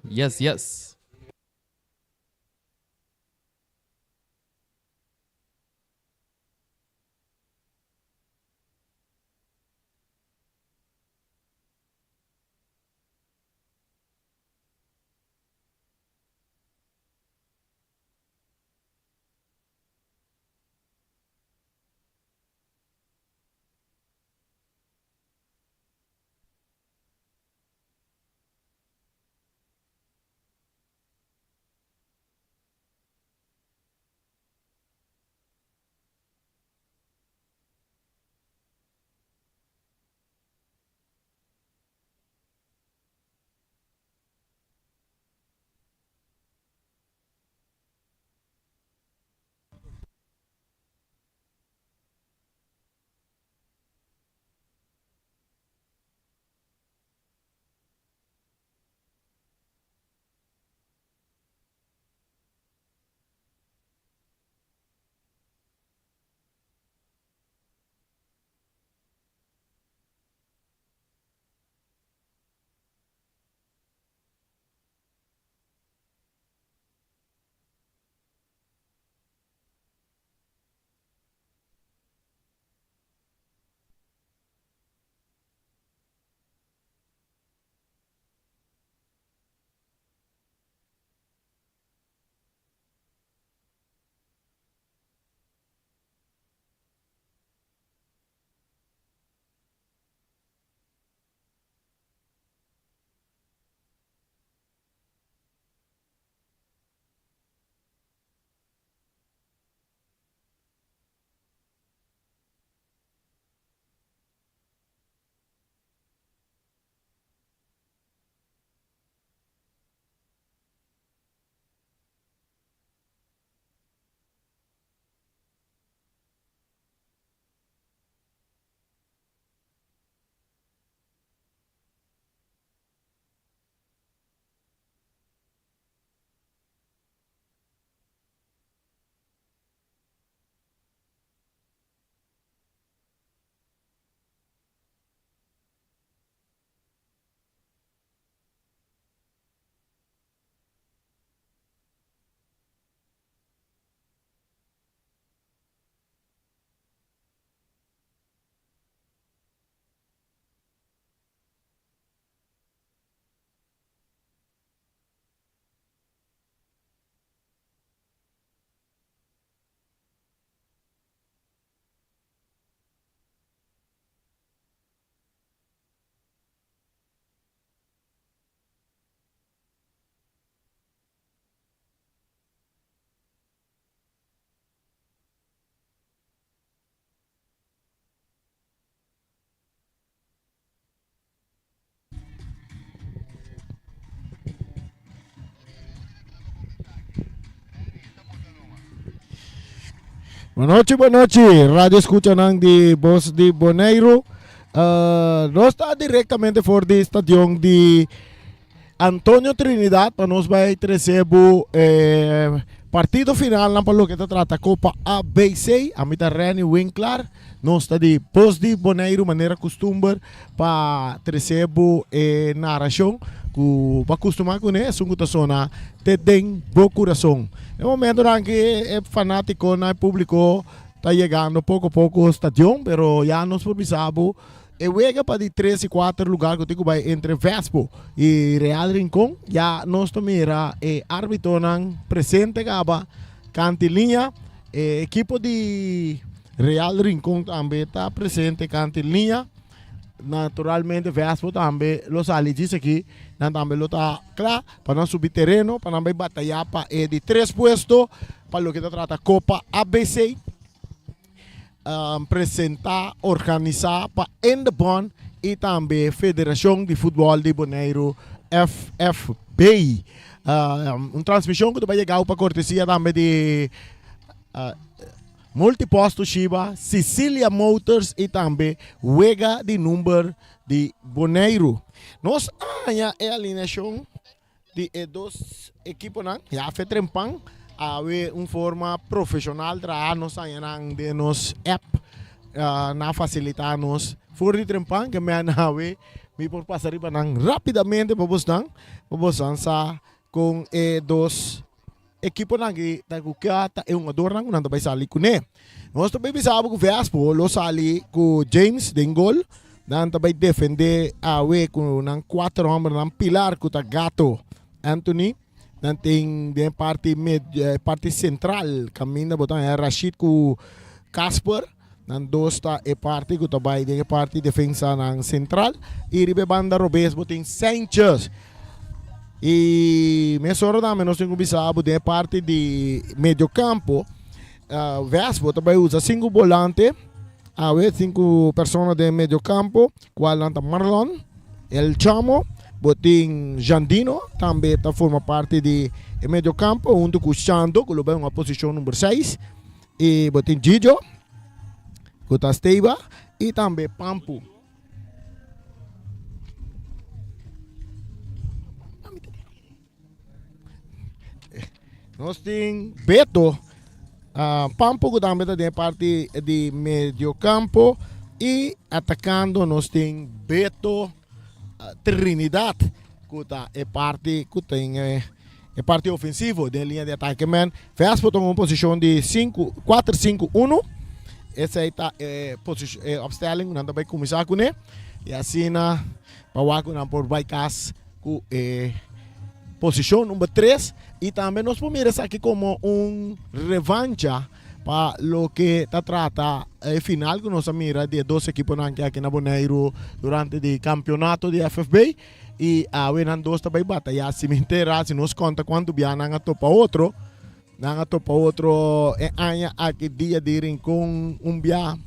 Yes, yes. Buenochi, buenochi, radio escuchanan di Bos di Boneiru. Uh, nos ta directamente for di stadion di Antonio Trinidad pa nos bai trece bo eh, partido final nan pa loke ta trata Copa ABC. Ami ta Renny Winklar. Nos ta di Bos di Boneiru manera custumber pa trece bo e narracion cu bo a custuma cune, esun cu ta sona te den bo curason. E momentonan aki e fanaticonan, e publico ta yegando poco poco stadion, pero ya nos por bisa bo E wega pa di tres i kuater lugar ku tin ku bai entre Vespo i Real Rincon ya nos ta mira e arbitonan presente kaba kanti liña. E ekipo di Real Rincon tambe ta presente kanti liña. Naturalmente Vespo tambe lo sali djis aki. Nan tambe lo ta kla pa nan subi tereno pa nan bai bataya pa e di tres puesto pa loke ta trata Kopa ABC. Presentá, organisá pa Indebon i tambe Federashon di Futbòl di Boneiru, FFB. Un transmishon ku ta bai yegau pa kortesia tambe di Multipost Toshiba, Sicilia Motors i tambe Wega di Number di Boneiru. Nos a haña e alineashon di e dos ekiponan ya fe trempan awe un forma profesional traha nos haña nan den nos app. Nan a fasilitá nos for di trempan ke mei awe mi por pasa riba nan rápidamente pa bosnan, pa bosnan sa kon e dos ekiponan aki ta ku kua ta e hungadornan ku nan ta bai sali kuné. Nos ta bai bisa bo ku Vespo lo sali ku James den gol, nan ta bai defendé awe ku nan kuater hòmbernan pilar ku ta Gato, Anthony, Nan tin den parti med parti sentral kaminda bo ta haña Rashid ku Casper. Nan dos ta e parti ku ta bai den e parti defensanan sentral. I riba e banda robes bo tin Sanchez. I mesora tambe nos tin ku bisa bo den e parti di mediokampo West bo ta bai usa sinku bolante awe sinku persona den mediokampo. Cualnan ta Marlon, El Chamo, bo tin Jandino tambe ta forma parti di e mediocampo hunto cu Shando cu lo bay hunga posicion number 6 y bo tin Gijo cu ta Steva y tambe Pampu. Nos tin Beto Pampo ku tambe ta den parti di mediocampo i atakando nos tin Beto Trinidad ku ta e parti ku tin e parti ofensivo den linea di atake men. Vespo ta un posishon di sinku kuater sinku uno esei ta e posishon e opstelling ku nan ta bai kuminsá kuné i asina pa wak ku nan por bai kas ku e posishon number tres i tambe nos por mira esaki komo un revancha pa loke ta trata e final ku nos a mira di e dos ekiponan ke aki na Boneiru durante di kampionato di FFB i awe nan dos ta bai bataya si mi entera si nos konta kuantu bia nan a topa otro. Nan a topa otro e aña aki dia di Rincon un bia.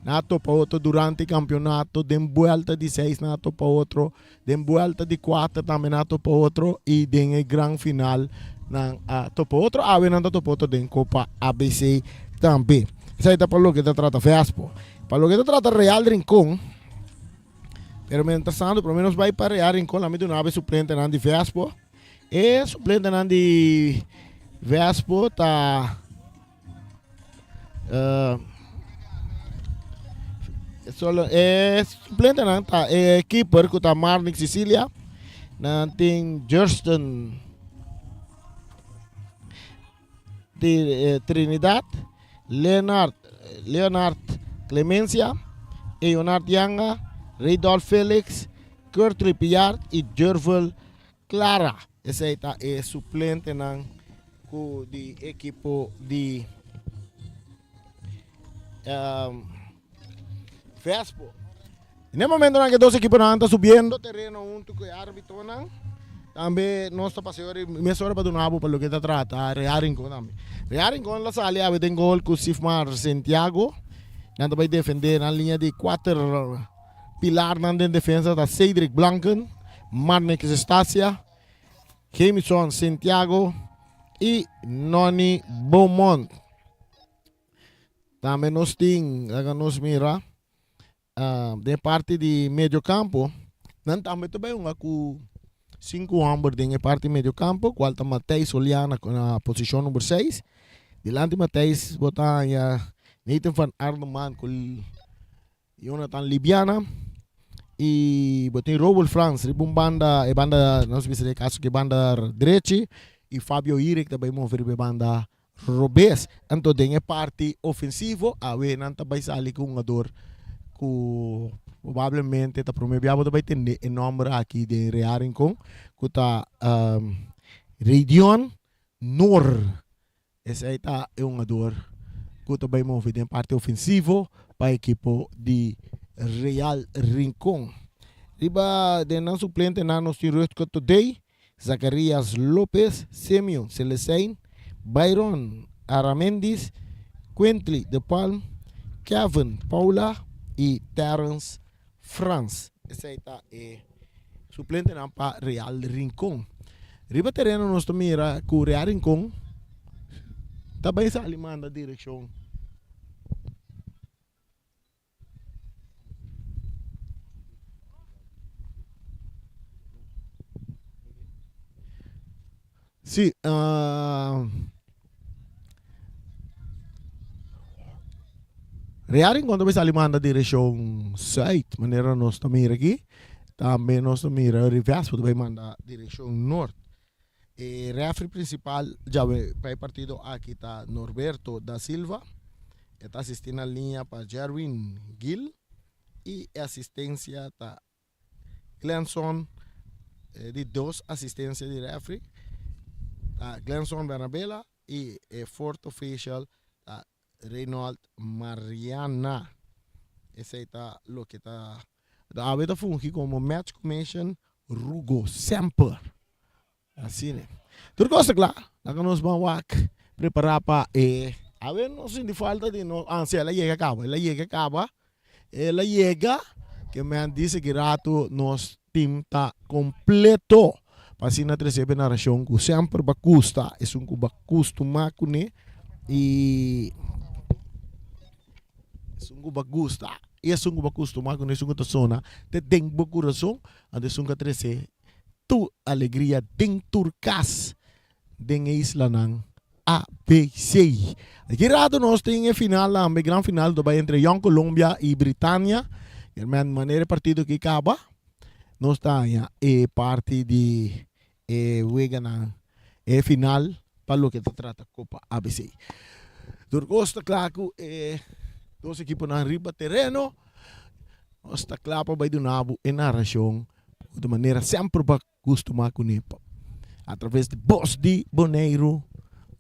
Nan a topa otro durante kampionato den buelta di seis nan a topa otro, den buelta di kuater tambe nan a topa otro i den e gran final nan a topa otro. Awe nan ta topa otro den Kopa ABC tambe. Esei ta pa loke ta trata Vespo. Pa loke ta trata Real Rincon, pero mientras tanto prome nos bai pa Real Rincon lami duna awe suplentenan di Vespo. E suplentenan di Vespo ta solo e suplentenan ta e keeper ku ta Marnik Cecilia, nan tin Justin Trinidad, Leonard Leonard Clemencia, Eonard Yanga, Rudolf Felix, Kurtley Piard i Jurvel Clara. Esei ta e suplentenan ku di ekipo di Vespo. Na e momentonan ku e dos ekiponan ta subiendo tereno huntu ku e arbitonan, tambe nos ta pasa ora mes ora pa duna bo pa loke ta trata Real Rincon tambe. Real Rincon la sali awe den gol ku Sifmar Santiago. Nan ta bai defende nan liña di kuater pilarnan den defensa ta Cedric Blanken, Marnix Estacia, Jamison Santiago i Nonny Beaumont. Tambe nos tin, laga nos mira. Den parti di medio campo, nan tambe ta bai hunga ku sinku hòmber den e parti medio campo, kual ta Matthijs Soliana na posishon number seis. Dilanti Matthijs bo ta haña Nathan van Arneman ku Jonathan Libiana i bo tin Robel Frans riba un banda, e banda nos bisa den e kaso ku e banda drechi i Fabio Hirik ta bai move riba e banda Robes. Anto den e parti ofensivo awe nan ta bai sali ku un hungador ku probablemente ta prome bia bo ta bai tende e nomber aki den Real Rincon ku ta Redion Noor. Esei ta e hungador ku ta bai move den parti ofensivo pa ekipo di Real Rincon. Riba den nan suplentenan nos tin Rutger Todey, Zacarias Lopez, Simeon Celestein, Byron Aramendis, Quently de Palm, Kevin Paula y Terrence Frans. Esey ta e suplentenan pa Real Rincon. Riba tereno nos ta mira cu Real Rincon ta bay sali manda direccion. Sí, Real Rincon ta bay sali manda direccion zuid, manera nos ta mira aki. Tambe nos ta mira Rivespo ta bay manda direccion noord. E refri principal djawe pa e partido aki ta Norberto da Silva. E ta asisti na liña pa Jerwin Gil y e asistencia ta Glenson di dos asistencia di refri ta Glenson Bernabela y e fourth official ta Reynold Mariana. Esey ta loke ta awe ta fungi como match commission Rugo Semper. Asina. Tur cos ta cla. Laga nos ban wak prepara pa e awe no sinti falta di no ah si el a yega caba el a yega caba el a yega ke men dice ki rato nos team ta completo pa asina trece e narracion cu semper ba gusta esun cu ba custuma cune y esun cu ba gusta y esun cu ba custuma cune esun cu ta sona te den bo curason anto esun cu a trece tur alegria den tur kas den e islanan ABC. Aki rato nos tin e final tambe, gran final ta bai entre Jong Colombia y Britania. Herman, manera e partido aki kaba, nos ta haña e parti di e weganan, e final pa loke ta trata Copa ABC. Tur kos ta kla ku e dos ekiponan riba tereno. Nos ta kla pa bai duna bo e narashon Di manera semper bo a kustumá kuné a traves di Bos di Boneiru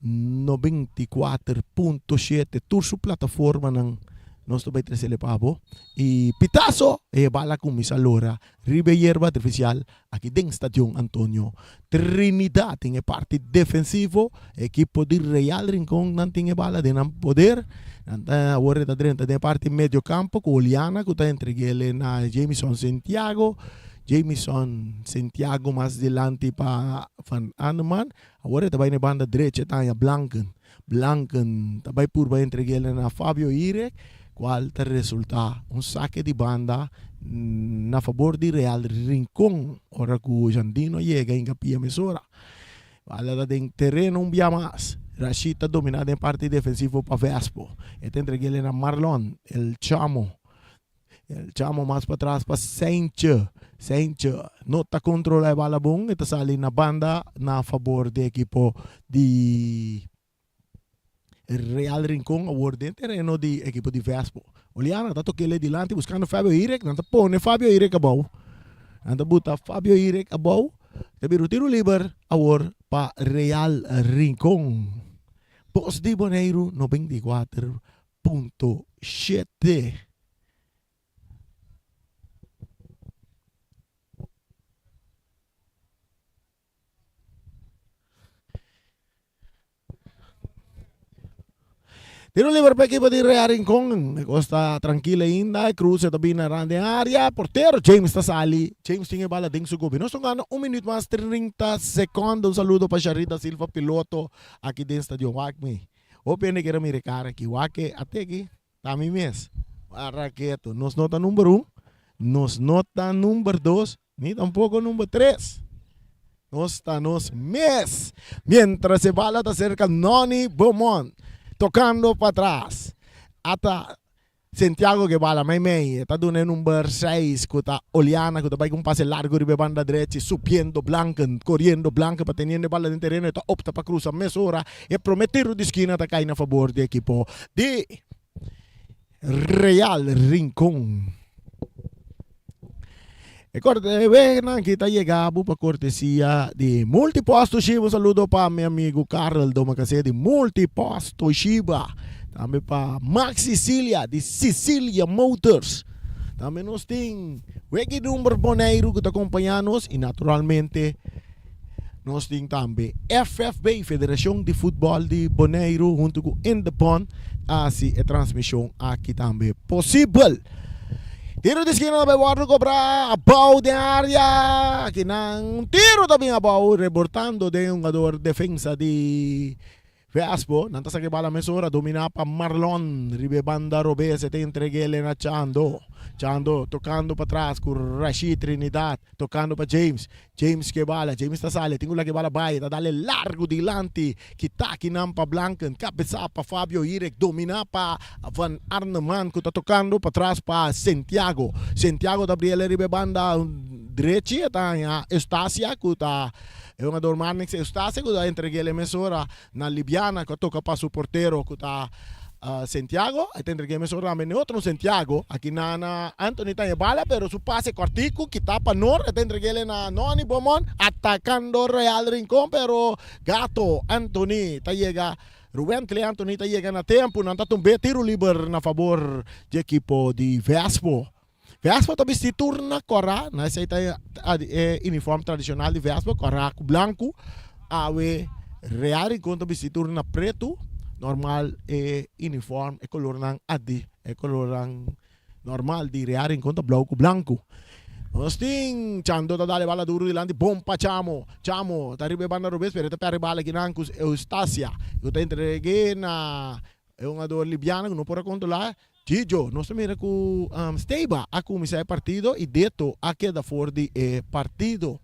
94.7 tur su plataformanan nos ta bai tresele pa bo i pitaso e bala kuminsá lora riba e yerba artifisial aki den Stadion Antonio Trinidad den e parti defensivo ekipo di Real Rincon nan tin e bala den nan poder nan ta awor e ta drenta den e parti medio campo ku Oliana ku ta entreg'el na Jamison Santiago Jamison Santiago mas dilanti pa Van Anneman awor e ta bai na e banda drecha e ta haña Blanken Blanken ta bai purba entreg'el na Fabio Irek kual ta resulta un sake di banda na fabor di Real Rincon ora ku Jandino yega hinka pia mesora. Bala ta den tereno un bia mas. Rashid ta domina den parti defensivo pa Vespo. E ta entreg'el na Marlon, el Chamo. El Chamo mas patras pa Seintje. Seintje no ta kontrola e bala bon, e ta sali na banda na fabor di ekipo di Real Rincon awor den tereno di ekipo di Vespo. Oliana ta tok'el dilanti buskando Fabio Irek, nan ta pone Fabio Irek abou. Nan ta buta Fabio Irek abou. Ta bira un tiro liber awor pa Real Rincon. Bos di Boneiru 94.7. Tiro liber pa ekipo di Real Rincon. E kos ta trankil ainda. E cruce ta bini rand den area. Portero James ta sali. James tin e bala den su gobi. Nos ta gana un minuut mas 30 secondo. Un saludo pa Sharita Silva piloto aki den Stadion Wak mi. Hopi hende kier a mira e kara aki. Wak e ate aki. Ta mi mes. Waraketo. Nos no ta number un. Nos no ta number dos. Ni tampoco number tres. Nos ta nos mes. Mientras e bala ta cerca Nonny Beaumont. Tocando patras. Ata Santiago ke bala mei mei. E ta duna e number seis cu ta Oliana cu ta bay cu un pase largo riba e banda drechi. Subiendo Blanken. Coriendo Blanken pa teniendo e bala den tereno. E ta opta pa cruza mesora. E prome tiro di skina ta cay na fabor di ekipo di Real Rincon. E korte wegennan ki ta yega bo pa kortesia di Multipost Toshiba. Un saludo pa mi amigo Karel Domacassé di Multipost Toshiba. Tambe pa Max Sicilia di Sicilia Motors. Tambe nos tin Weki Number Boneiru ku ta kompañá nos i naturalmente Nos tin tambe FFB, Federashon di Futbòl di Boneiru, huntu ku Indepon a hasi e transmishon aki tambe posibel. Tiro di skina ta bai wòrdu kobrá abou den área. Akinan un tiro ta bin abou, rebortando den hungador defensa di. Vespo, nan ta saka e bala mesora, dominá pa Marlon riba e banda robes, e ta entreg'é na Chando. Chando tokando patras ku Rashid Trinidad, tokando pa James. James ku e bala, James ta sali, tin ku laga e bala bai, e ta dal e largu dilanti, kita akinan pa Blanken, kabesá pa Fabio Hirek, dominá pa Van Arneman ku ta tokando patras pa Sentiago. Sentiago ta briel riba e banda drechi, e ta haña Eustacia ku ta E hungador Marnix Eustacia ku ta entreg'el e mesora na Libiana ku a toka pa su portero ku ta Sentiago. E ta entreg'é mesora tambe n'e otro Sentiago. Aki na na Anthony ta e bala pero su pase kòrtiku kita pa Noor. E ta entreg'el na Nonny Beaumont atakando Real Rincon pero Gato Anthony ta yega Rubentley Anthony ta yega na tempu. Nan ta tumb'é tiro liber na fabor dje ekipo di Vespo. Vespa ta bisti tur na kòrá, na esei ta e uniform tradishonal di Vespa, kòrá ku blanku. Awe Real Rincon ta bisti tur na pretu, normal e uniform e kolornan adi, e kolornan normal di Real Rincon ta blou ku blanku. Nos tin Chando ta dal e bala duru dilanti bon pa Chamo, Chamo ta riba e banda robes pero e ta pèrdè e bala akinan ku Eustacia ku ta entreg'é na e hungador libiano ku no por a kontrolá. Gigio, nos ta mira ku Steba a kuminsá e partido i Deto a keda for di e partido.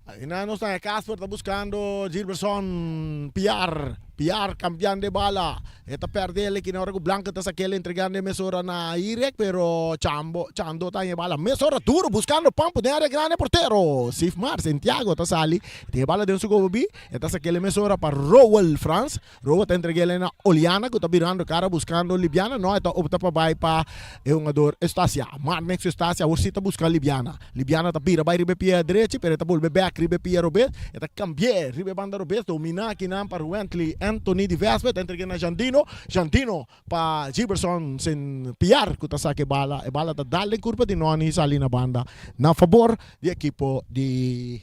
Aina nos ta Casper ta buskando Gilbertson Piar, Piar kambiando e bala. E ta pèrdè el ekina ora ku Blanco ta sak'el entregando e mesora na Irek, pero Chambo, Chando ta haña e bala mesora duro buskando Pampo den área grandi portero Sifmar Santiago ta sali tin e bala den su gobi e ta sak'el e mesora pa Rowel Frans. Roa ta entreg'el na Oliana ku ta birando kara buskando Libiana. No, e ta opta pa bai pa e hungador Eustacia. Marnix Eustacia awor si ta buska Libiana. Libiana ta bira bai riba e pia drechi pero e ta bolbe bek riba e pia robes. E ta kambi'é riba e banda robes. Dominá akinan pa Ruwentley Anthony di Vespa. E ta entreg'é na Jandino. Jandino pa Giberson sin piar ku ta saka e bala. E bala ta dal den kurpa di Noni sali na banda na fabor di ekipo di.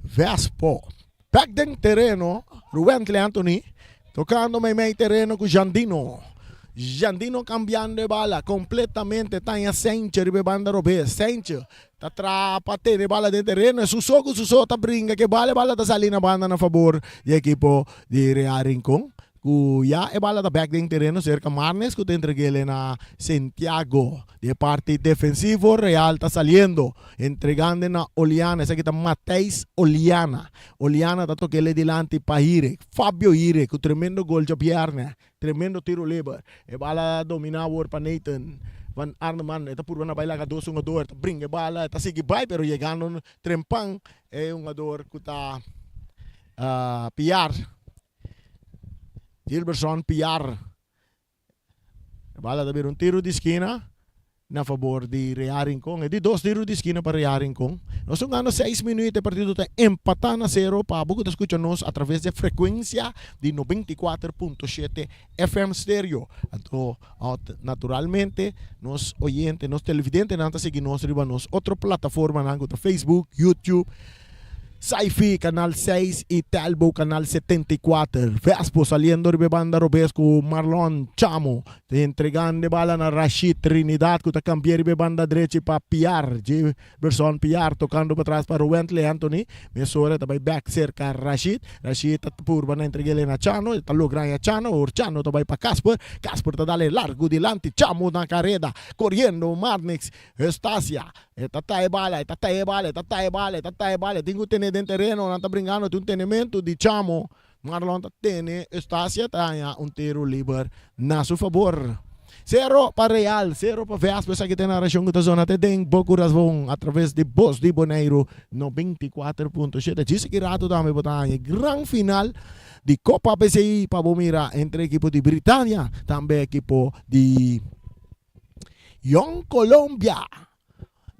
Vespo. Bek den tereno, Ruwentley Anthony tocando meimei tereno cu Jandino. Jandino cambiando e bala completamente taña Sentje riba e banda robes. Sentje ta traha pa tene e bala den tereno. E su so cu su so ta bringa cu e bala. E bala ta sali na banda na fabor di ekipo di Real Rincon. Ku ya e bala ta bek den tereno serka Marnes ku ta entreg'el na Sentiago. Di e parti defensivo Real ta saliendo, entregando na Oliana. Esaki ta Matthijs Oliana. Oliana ta tok'el dilanti pa Hire. Fabio Hire ku tremendo gol djabièrnè. Tremendo tiro liber. E bala domina awor pa Nathan van Arneman. E ta purba na bai laga dos hungador. E ta bringa e bala, e ta sigui bai pero yegando trempan e hungador ku ta Piar. Gilbertson Piar. E bala ta bira un tiro di skina na fabor di Real Rincon. E di dos tiro di skina pa Real Rincon. Nos ta hungando seis minuut, e partido ta empatá na sero. Pa abo ku ta skucha nos atraves di e frekuensia di 94.7 FM stereo. Anto naturalmente nos oyente, nos televidentenan ta sigui nos riba nos otro plataformanan ku ta Facebook, YouTube. Saifi, Canal 6 y Telbo, Canal 74. Vespo saliendo riba e banda robes cu Marlon Chamo. Entregando e bala na Rashid Trinidad cu ta cambia riba e banda drechi pa Piar. Jefferson Piar tocando patras pa Ruwentley Anthony. Mesora ta bay bek cerca Rashid. Rashid ta purba na entreg'el na Chano. E ta logra haña Chano. Awor Chano ta bay pa Casper. Casper ta dale largo dilanti. Chamo na careda. Coriendo Marnix Eustacia. E ta ta e bala, e ta ta e bala, e ta ta e bala, e ta ta e bala, e tin ku tene den tereno, nan ta bringando, tin un tenementu di Chamo. Marlon ta tene, Eustacia ta haña un tiro liber na su fabor. Sero pa Real, sero pa Vespo, esaki ta e narashon ku ta zona te den bo kurasbon atraves di Bos di Boneiru 94.7. Djis aki ratu tambe bo ta haña e gran final di Kopa PCI pa bo mira entre ekipo di Britania tambe ekipo di Young Colombia.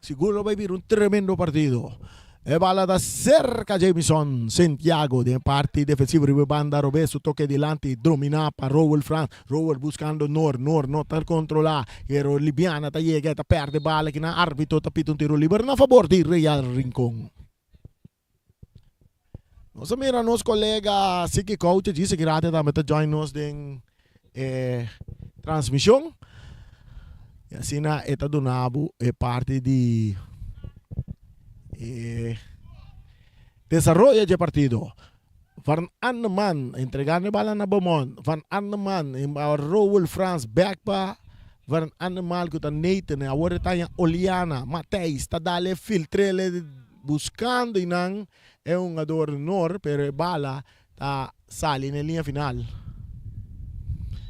Sigur lo bay bira un tremendo partido. E bala ta cerca Jamison Santiago den parti defensivo riba e banda robes su toke dilanti domina pa Rowel Frans. Rowel buscando Noor. Noor no ta controla pero Libiana ta yega e ta perde bala kinan arbitro ta pita un tiro liber na fabor di Real Rincon. Nos a mira nos colega Siki Couch djis aki rato tambe ta join nos den e transmision. Y asina e ta duna bo e parti di e. Desaroyo dje partido. Van Anneman entregando e bala na Beaumont. Van Anneman Roel Frans bek pa Van Annemal ku ta Nathan. Awor e ta haña Oliana. Matthijs ta dale filtrele buskando einan e hungador Noor pero e bala ta sali na e liña final.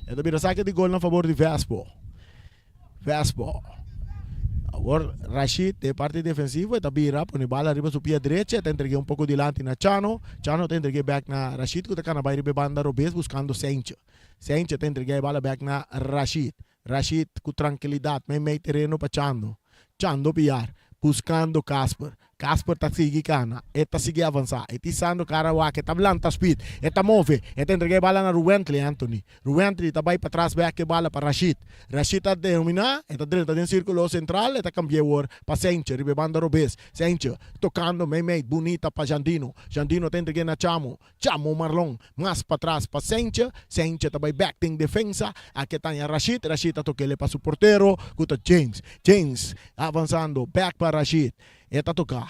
E ta bira sake di gol na fabor di Vespo. Vespo. Awor Rashid den parti defensivo e ta bira pone bala riba su pia drecha e ta entreg'é un poko dilanti na Chano. Chano ta entreg'é bek na Rashid ku ta kana bai riba e banda robes buskando Seintje. Seintje ta entreg'é e bala bek na Rashid. Rashid ku trankilidat meimei tereno pa Chando. Chando Piar buskando Casper. Casper ta sigui kana, e ta sigui avansá, e tisando kara wak, e ta lanta speed, e ta move, e ta entregá e bala na Ruwentley Anthony. Ruwentley ta bai patras bek e bala pa Rashid. Rashid ta dominá, e ta drenta den sírkulo sentral, e ta kambi'é awor pa Seintje riba e banda robes. Seintje tokando meimei bunita pa Jandino. Jandino ta entreg'é na Chamo. Chamo Marlon mas patras pa Seintje, Seintje ta bai bek den defensa, aki ta haña Rashid, Rashid ta tok'ele pa su portero ku ta James, James avansando bek pa Rashid, e ta toka,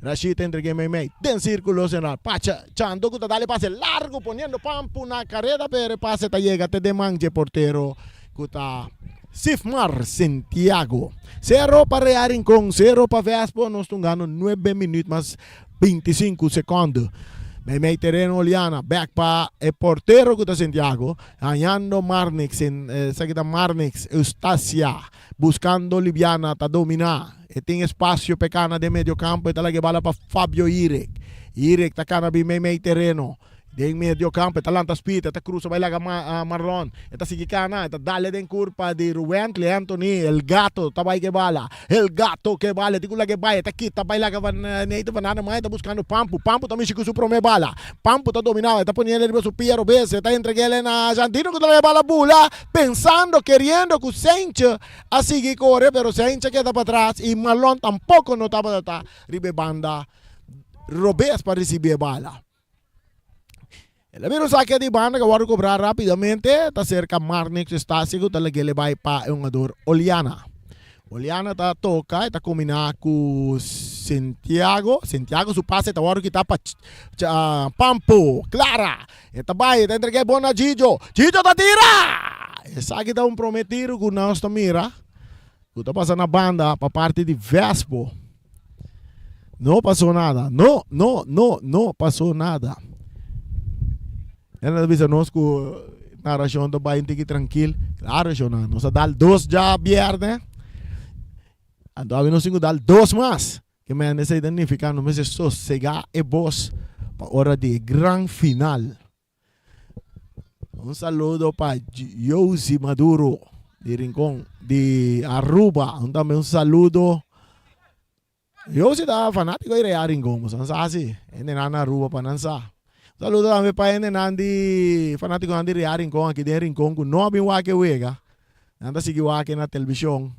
Rashid ta entreg'é meimei den sirkulo sentral pa Chando ku ta dal e pase largu poniendo Pampu na kareda pero e pase ta yega te den man dje portero ku ta Sifmar Santiago. Sero pa Real Rincon, sero pa Vespo, nos ta hungando nuebe minuut mas 25 secondo. Meimei tereno Oliana, bek pa e portero ku ta Santiago, hañando Marnix, esaki ta Marnix Eustacia, buskando Libiana ta dominá. E tin espasio p'e kana den medio kampo, e ta laga e bala pa Fabio Irek. Irek ta kana bin meimei tereno. Den medio campo e ta lanta speed, e ta cruza bai laga Marlon, e ta sigui cana, e ta dale den curpa di Ruwentley Anthony, el gato ta bai ke bala, el gato ke bala, e tin cu laga e bai, e ta kita bai laga van Nathan van Arnhem, e ta buscando Pampu, Pampu ta mishi cu su prome bala, Pampu ta domina, e ta poniele riba su pia robes, e ta entregele na Jandino cu ta laga e bala bula, pensando, keriendo cu Seintje a sigui core, pero Seintje a keda patras y Marlon tampoco no tabata ta riba e banda robes pa ricibi e bala. El a bira un sake di banda ku a wòrdu kobrá rápidamente. Ta serka Marnix Estacio ku ta lag'é bai pa e hungador Oliana. Oliana ta toka, e ta kombiná ku Santiago. Santiago su pase ta wòrdu kitá pa Pampo. Clara! E ta bai, e ta entreg'é bon na Gigio. Gigio ta tira! Esaki ta un promé tiro ku nos ta mira ku ta pasa na banda pa parti di Vespo. No pasó nada. No, no, no, no pasó nada. Ela ta bisa nos ku narashon ta bai un tiki trankil. Klaro, shona, nos a dal dos dja bierne. Anto abi nos tin ku dal dos mas. Ke men esei ta nifiká nos mester sosegá e bos pa ora di e gran final. Un saludo pa Josie Maduro di Rincon di Aruba. Un tambe un saludo. Josie ta fanatico di Real Rincon, boso no sa si. Hendenan na Aruba pa nan sa. Un saludo tambe pa hendenan di fanaticonan di Real Rincon aki den Rincon cu no a bin wak e wega. Nan ta sigui wak na television.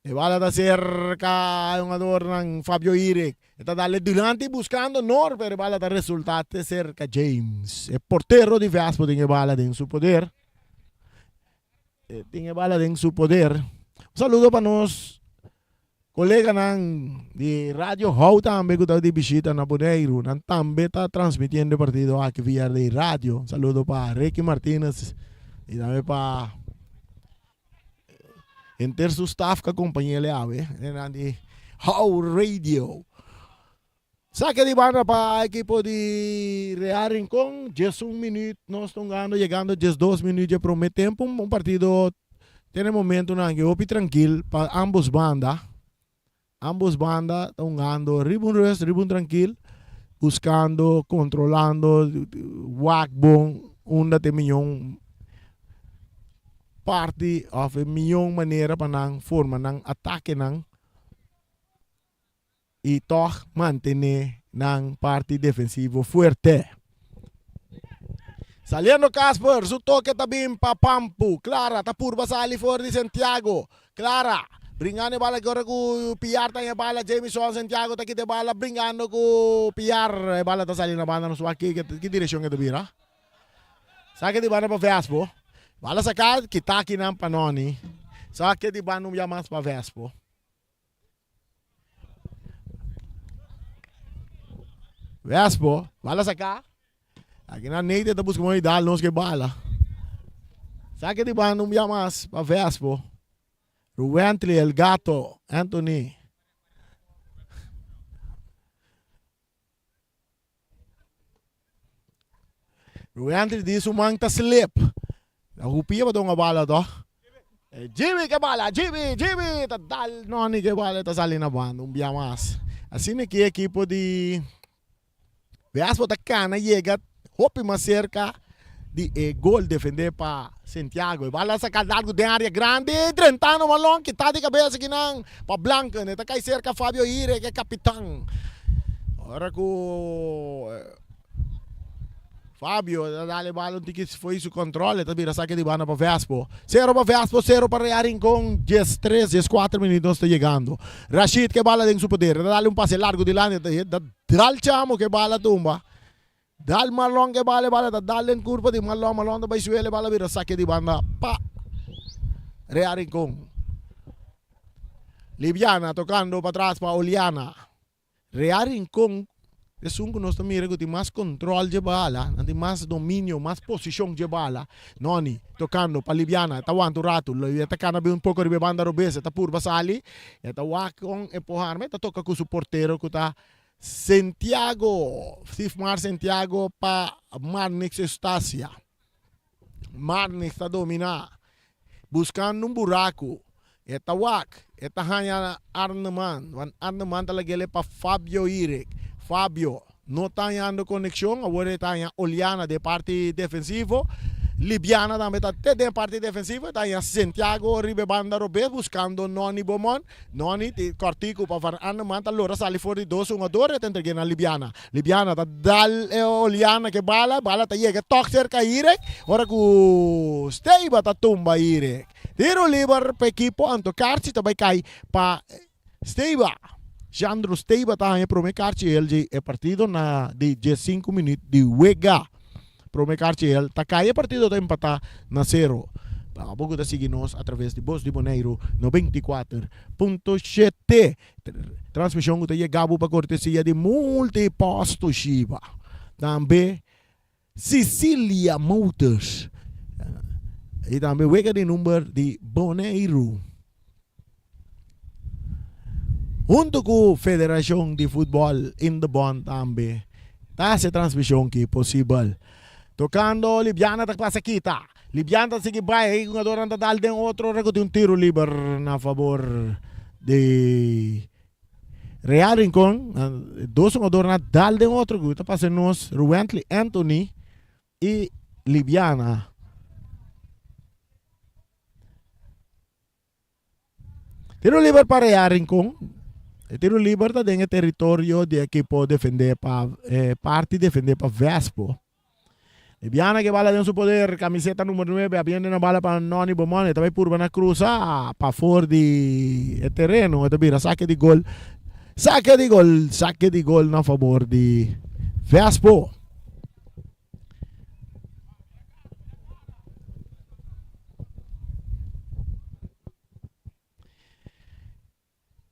E bala ta cerca e hungadornan Fabio Irek. E ta dale dilanti buscando Noor, pero e bala ta resulta te cerca James. E portero di Vespo tin e bala den su poder. E tin e bala den su poder. Un saludo pa nos coleganan di Radio Hou tambe cu ta di bishita na Boneiru. Nan tambe ta transmitiendo e partido aki via di radio. Un saludo pa Ricky Martinez y tambe pa Henter su staf ka kompañ'el e awe nan di How Radio. Sake di banda pa ekipo di Real Rincon, 11 minuut nos ta hungando, yegando 12 minuut dje prome tempo, un partido tene momentonan ke hopi trankil pa ambos banda. Ambos banda ta hungando riba un rust, riba un trankil, buskando, kontrolando, wak bon unda ta e miyon parti of e miyon manera pa nan forma nan atakenan y tog mantene nan parti defensivo fuerte. Saliendo Casper, su toke ta bin pa Pampu. Clara ta purba sali for di Santiago. Clara, bringando e bala ora cu Piar ta e bala. Jamison Santiago ta kita e bala bringando cu Piar. E bala ta sali na banda nos wak ki direccion e ta bira. Sake di banda pa Vespo. Bala saka kita akinan pa Noni. Sake di banda un bia mas pa Vespo. Vespo, bala saká. Aki na Nathan ta buska mooi dal nos ke bala. Sake di banda un bia mas pa Vespo. Ruwently, El Gato, Anthony. Ruwently di su man ta slip. Ta hupia pa donga bala toch. E Jimmy ke bala, Jimmy, Jimmy ta dal Noni ke bala ta sali na banda un bia mas. Asina ki ekipo di Vespo ta kana yega hopi mas serka di e gol defende pa Santiago. E bala saka largu den area grandi, drentando Malon kita di kabesa kinan pa Blanken. E ta kai serka Fabio Ire ke kapitan. Ora ku Fabio ta dal e bala un tiki fo'i su control, e ta bira sake di banda pa Vespo. Sero pa Vespo, sero pa Real Rincon, diestres, dieskuater minuut nos ta yegando. Rashid ke bala den su poder, e ta dal un pase largu dilanti, e ta dal Chamo ke bala tumba. Dal Marlon ke bala, e bala ta dal den kurpa di Marlon, Marlon ta bai suela, e bala bira sake di banda pa Real Rincon. Libiana tokando patras pa Oliana. Real Rincon esun ku nos ta mira ku tin mas control dje bala, nan tin mas dominio, mas posishon dje bala. Noni tokando pa Libiana, e ta wanta un ratu, e ta kana bin un poko riba e banda robes, e ta purba sali, e ta wak kon e por harma, e ta toka ku su portero ku ta Santiago, Sifmar Santiago pa Marnix Eustacia. Marnix ta dominá, buskando un buraku. E ta wak, e ta haña Arneman, want Arneman ta lag'el pa Fabio Irik. Fabio no ta hañando konekshon, awor e ta haña Oliana den parti defensivo. Libiana tambe ta te den parti defensivo, e ta haña Santiago riba e banda robes buskando Noni Beaumont. Noni tin kòrtiku pa Van Arneman ta lora sali for di dos hungador, e ta entreg'é na Libiana. Libiana ta dal e Oliana ke bala, bala ta yega tòg serka Irek, ora ku Steiba ta tumba Irek. Tiro liber pa ekipo anto karchi ta bai kai pa Steiba. Jandro Steiba ta haña prome karchi el dje e partido na di diesinku minüt di wega. Prome karchi el ta kai e partido ta empatá na sero. Pa abo ku ta sigui nos atraves di Bos di Boneiru 94.7. Transmishon ku ta yega bo pa kortesia di Multipost Toshiba. Tambe Sicilia Motors. I tambe wega di number di Boneiru. Huntu ku Federashon di Futbòl Indebon tambe ta hasi e transmishon ki posibel. Tokando Libiana ta pasa kita. Libiana ta sigui bai, e hungadornan ta dal den otro ora ku tin un tiru liber na fabor di Real Rincon. Dos hungadornan a dal den otro ku ta pasa nos Ruwentley Anthony i Libiana. Tiro liber pa Real Rincon. E tiro liber ta den e teritorio di ekipo defende pa e parti defende pa Vespo. Libiana ke bala den su poder, kamiseta numero 9, abiendo na bala pa Noni Bomon, e ta bai purba na krusa pafor di e tereno, e ta bira sake di gol, sake di gol, sake di gol na fabor di Vespo.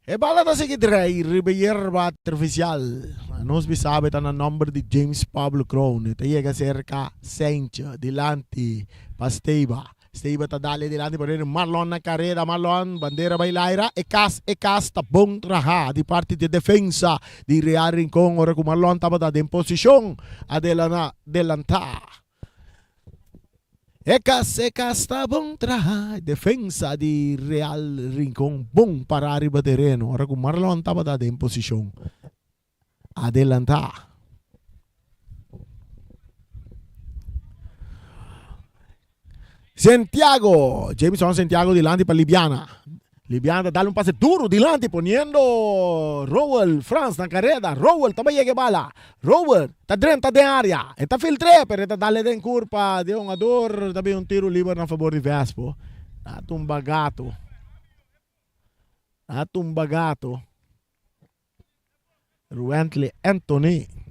E bala ta sigui drei riba e yerba artificial. Nos bisa ta na nomber di James Pablo Kroon. E ta yega cerca Seintje dilanti pa Steiba. Steiba ta dale dilanti pa rende Marlon na careda. Marlon, bandera bai laira. E cas, e cas ta bon traha di parti di defensa di Real Rincon ora cu Marlon tabata den posicion adelanta. E cas, e cas ta bon traha. Defensa di Real Rincon bon para riba tereno ora cu Marlon tabata den posicion adelanta. Santiago, Jameson Santiago dilanti pa Libiana. Libiana ta dal un pase duro dilanti poniendo Rowell Frans na careda. Rowell ta bai yega e bala. Rowell ta drenta den area. E ta filtr'é pero e ta dal den curpa di un hungador. Ta bin un tiro liber na fabor di Vespo. Ta tumba gato. Ta tumba gato. Ruwentley Anthony.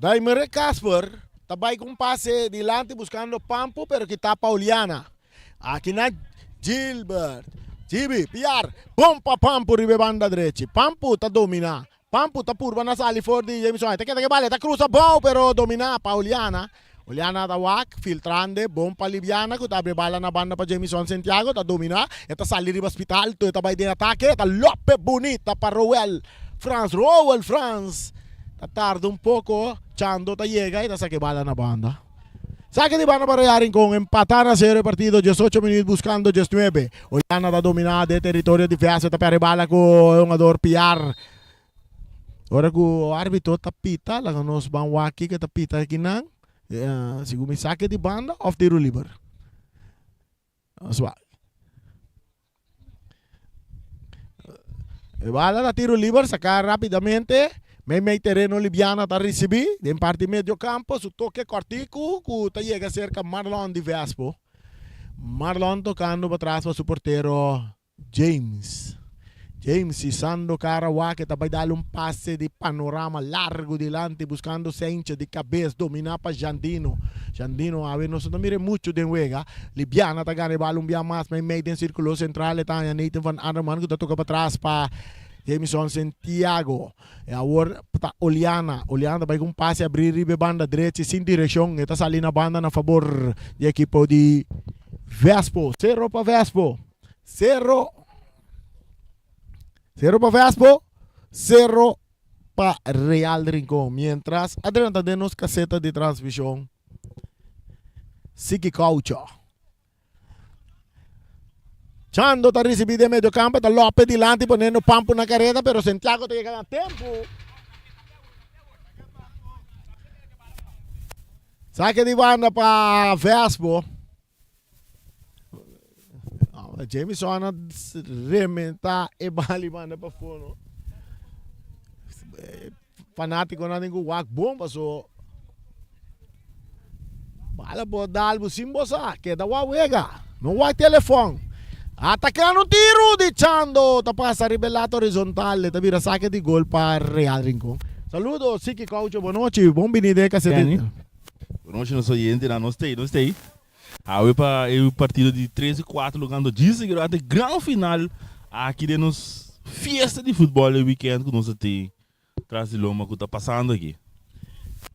Daimere Casper ta bai ku un pase dilanti buskando Pampu pero kita Pauliana. Aki na. Gilbert. Gibi, Piar, bon pa Pampu riba e banda drechi. Pampu ta domina. Pampu ta purba na sali for di Jamison. E ta keda ke bala, e ta krusa bou pero domina pa Oliana. Oliana ta wak, filtrande, bon pa Libiana ku ta abri e bala na banda pa Jamison Santiago ta domina. E ta sali riba spita alto, e ta bai den atake, e ta lope bunita pa Roel Frans. Roel Frans ta tarda un poko, Chando ta yega i ta saka e bala na banda. Sake di banda pa Real Rincon, empata na sero e partido, diesocho minuut buscando diesnuebe. Oliana ta domina den teritorio di Fiasco, ta perde bala cu e hungador Piar. Ora cu arbitro ta pita, laga nos ban wak kico ta pita akinan, segun mi sake di banda of tiro liber. Nos wak. E bala ta tiro liber, saca rapidamente. Mei mei tereno Libiana ta ricibi den parti medio campo. Su toke cortico cu ta yega cerca Marlon di Vespo. Marlon tocando patras pa su portero James. James isando cara wak e ta bay dal un pase di panorama largo dilanti buscando Sanchez di cabes domina pa Jandino. Jandino awe nos no ta mira mucho den wega. Libiana ta gana e bal un bia mas meimei den circulo central e ta haña Nathan van Arneman cu ta toca patras pa Jamison Santiago. E awor ta Oliana. Oliana ta bay cu un pase abri riba e banda drechi sin direccion e ta sali na banda na fabor di ekipo di Vespo. Cero pa Vespo. Cero. Cero pa Vespo, cero pa Real Rincon. Mientras a drenta den nos caseta di transmision Siki Caucho. Chando ta ricibi den medio campo, ta Lope dilanti poniendo Pampu na careda, pero Santiago ta yega na tempo. Saque di banda pa Vespo. Jamison a rementa e bal y manda pa fono. Fanaticonan tin cu wak bon paso bala por dal bo sin bo sa. Keda wak wega. No wak telefon. Atacando tiro di Chando ta pasa riba e lata horizontal. E ta bira saque di gol pa Real Rincon. Saludo Siki Caucho bonochi. Bon bini den e caseta. Bonochi nos oyentenan, nos t'ei, nos t'ei. Awe pa e partido di tres i kuater lugar anto djis a te gran final aki den nos fiesta di futbol e weekend ku nos a tin tras di loma ku ta pasando aki.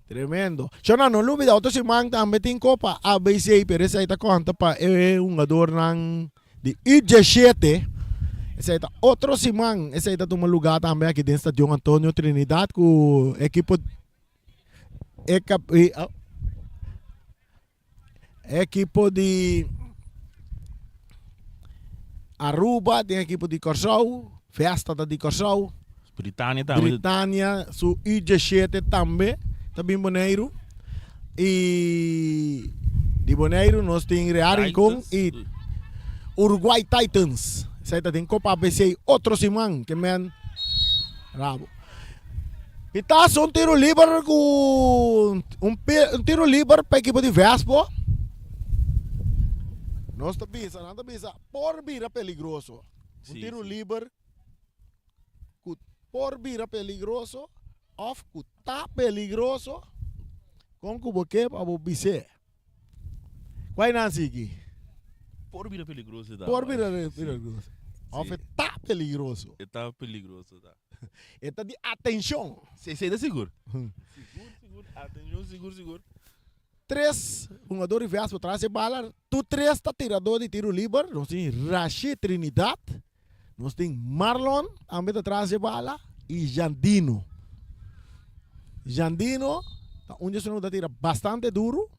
Tremendo. Shona, no lubida otro siman tambe tin Copa ABC, pero esei ta konta pa e hungadornan di U diesshete. Esei ta otro siman, esei ta tuma luga tambe aki den Stadion Antonio Trinidad ku ekipo E ekipo di Aruba tin ekipo di Kòrsou, Fiesta ta di Kòrsou. Britania tambe. Britania su U diesshete tambe ta bin Boneiru. I di Boneiru nos tin Real Rincon i Uruguay Titans. Esei ta den Copa ABC otro siman ke men rabo. Pitazo un tiro liber ku un tiro liber pa ekipo di Vespo. Nos ta bisa, nan ta bisa por bira peligroso. Un tiro liber ku por bira peligroso of ku ta peligroso kon ku bo ke pa bo bis'é. Kua nan sigui? Por bira peligroso ta. Por bira peligroso. Of e ta peligroso. E ta peligroso ta. E ta di atencion. Si, si, ta sigur. Sigur, sigur, atencion, sigur, sigur. Tres hungador di Vespo tras e bala. Tur tres ta tirador di tiro liber. Nos tin Rashid Trinidad, nos tin Marlon tambe ta tras e bala y Jandino. Jandino ta un di esun ku ta tira bastante duro.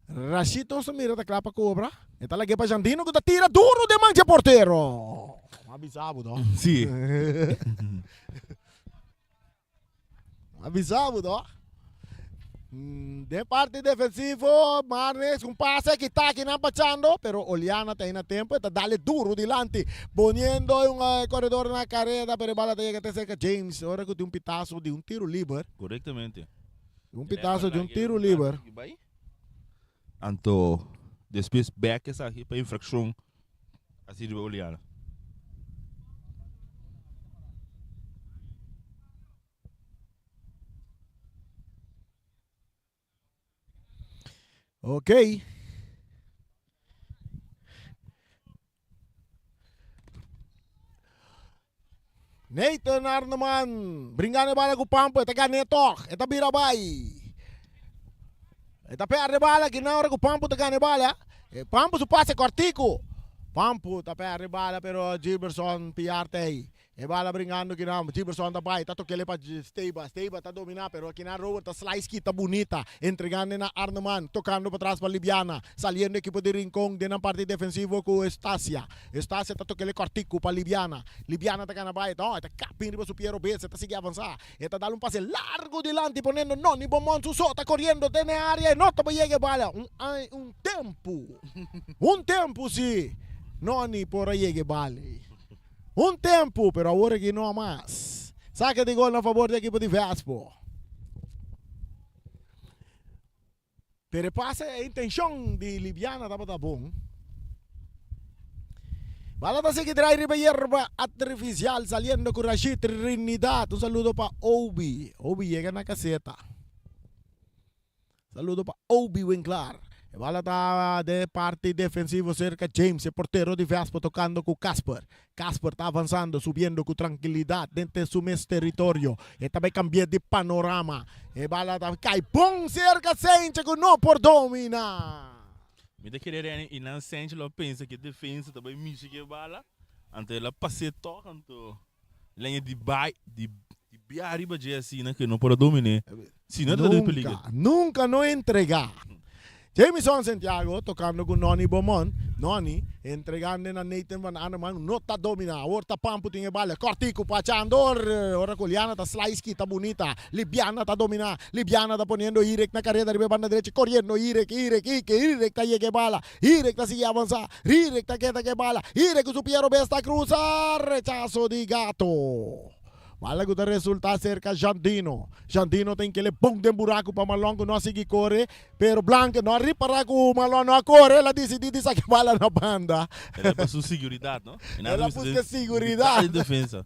Rashid nos ta mira ta kla pa kobra. E ta lag'é pa Jandino ku ta tira duro den man dje portero. A bisa bo to. Sí. A bisa bo to. Den parti defensivo, Marnix un pase kita kinan pa Chando, pero Oliana ta na tempo, e ta dale duro dilanti, poniendo un corredor na careda, pero e bala ta yega te cerca James, ora ku tin un pitazo di un tiro liber. Correctamente. Un pitazo di un tiro liber. Anto despues bek esaki pa infraccion a sirbi Oliana. Ok. Nathan Arneman bringando e bala ku Pampo, e ta gan'é tòg, e ta bira bai. E ta pèrdè bala aki na ora ku Pampo ta gana e bala. Pampo su pase kòrtiku. Pampo ta pèrdè bala pero Gilbertson piar ta ei. E bala bringando kinan, Gilbertson ta bai, ta tok'el pa Steba. Steba ta dominá pero kinan Robert ta slice kita bunita, entregando na Arneman, tokando patras pa Libiana, saliendo ekipo di Rincon den nan parti defensivo ku Estacia. Estacia ta tok'el kòrtiku pa Libiana. Libiana ta gana bai, ta kapin riba su pie robes, e ta sigui avansá. E ta dal un pase largu dilanti poniendo Noni Bomon su so ta koriendo den e área e no ta por yega e bala. Un un tempu, un tempu si Noni por a yega e bala ei. Un tempu, pero awor aki no mas. Sake di gol na fabor di ekipo di Vespo. Pero e pase e intencion di Libiana tabata bon. Bala ta sigui drai riba yerba artificial saliendo cu Rashid Trinidad. Un saludo pa Obi. Obi yega na caseta. Saludo pa Obi Winklar. E bala ta den parti defensivo cerca James, e portero di Vespo tocando cu Casper. Casper ta avansando, subiendo cu trankilidad den te su mes teritorio. E ta bay cambia di panorama. E bala ta cay bon cerca Senche cu no por domina. Mi ta kere Renny y nan Senche lo a pensa cu e defensa ta bay mishi cu e bala, anto el a pas'e toch anto leña di bay di bia riba dje asina cu e no por a domin'e. Si no ta den peliger. Nunca, nunca no entrega. Jamison Santiago tocando cu Noni Beaumont. Noni entregando na Nathan van Arneman. No ta domina. Awor ta Pampu tin e bala. Cortico pa Chandor. Ora cu Liana ta slice kita bunita. Libiana ta domina. Libiana ta poniendo Irek na careda riba e banda derecha. Coriendo Irek, Irek, Ike. Irek ta yega e bala. Irek ta sigui avansa. Irek ta keda cu e bala. Irek cu su pie robes ta cruza. Rechazo di Gato. Bala ku ta resultá serka Jandino. Jandino ta inkele bon den buraku pa Malon ku no a sigui kore, pero Blanke no a ripará ku Malon no a kore, el a disidí di saka e bala na banda. El a pa su siguridat, no? El a buska siguridat. Di defensa.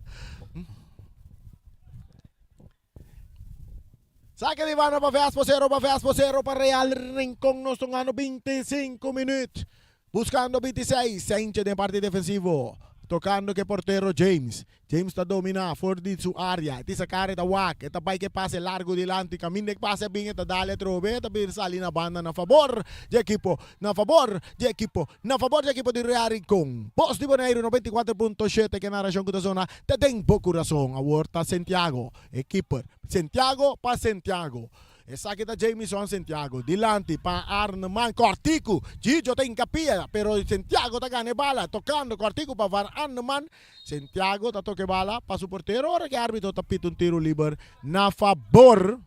Saka di banda pa Vespo, sero pa Vespo, sero pa Real Rincon. Nos ta gano 25 minuut. Buscando 26, Sanchez den parti defensivo. Tocando ke portero James. James ta domina for di su area. E tin sa cara e ta wak. E ta bai ke pase largo dilanti. Caminda e pase a bin e ta dale atrobe. E ta bin sali na banda na fabor di ekipo. Na fabor di ekipo. Na fabor di ekipo di Real Rincon. Bos di Boneiru 94.7 ke narashon ku ta zona te den bo kurason. Awor ta Santiago. E keeper. Santiago pa Santiago. Esaki ta Jamison Santiago. Dilanti pa Arneman. Kòrtiku. Gigio ta hinka pia, pero Santiago ta gana e bala. Tokando kòrtiku pa Van Arneman. Santiago ta toka e bala pa su portero ora ku e árbitro ta pita un tiru liber na fabor.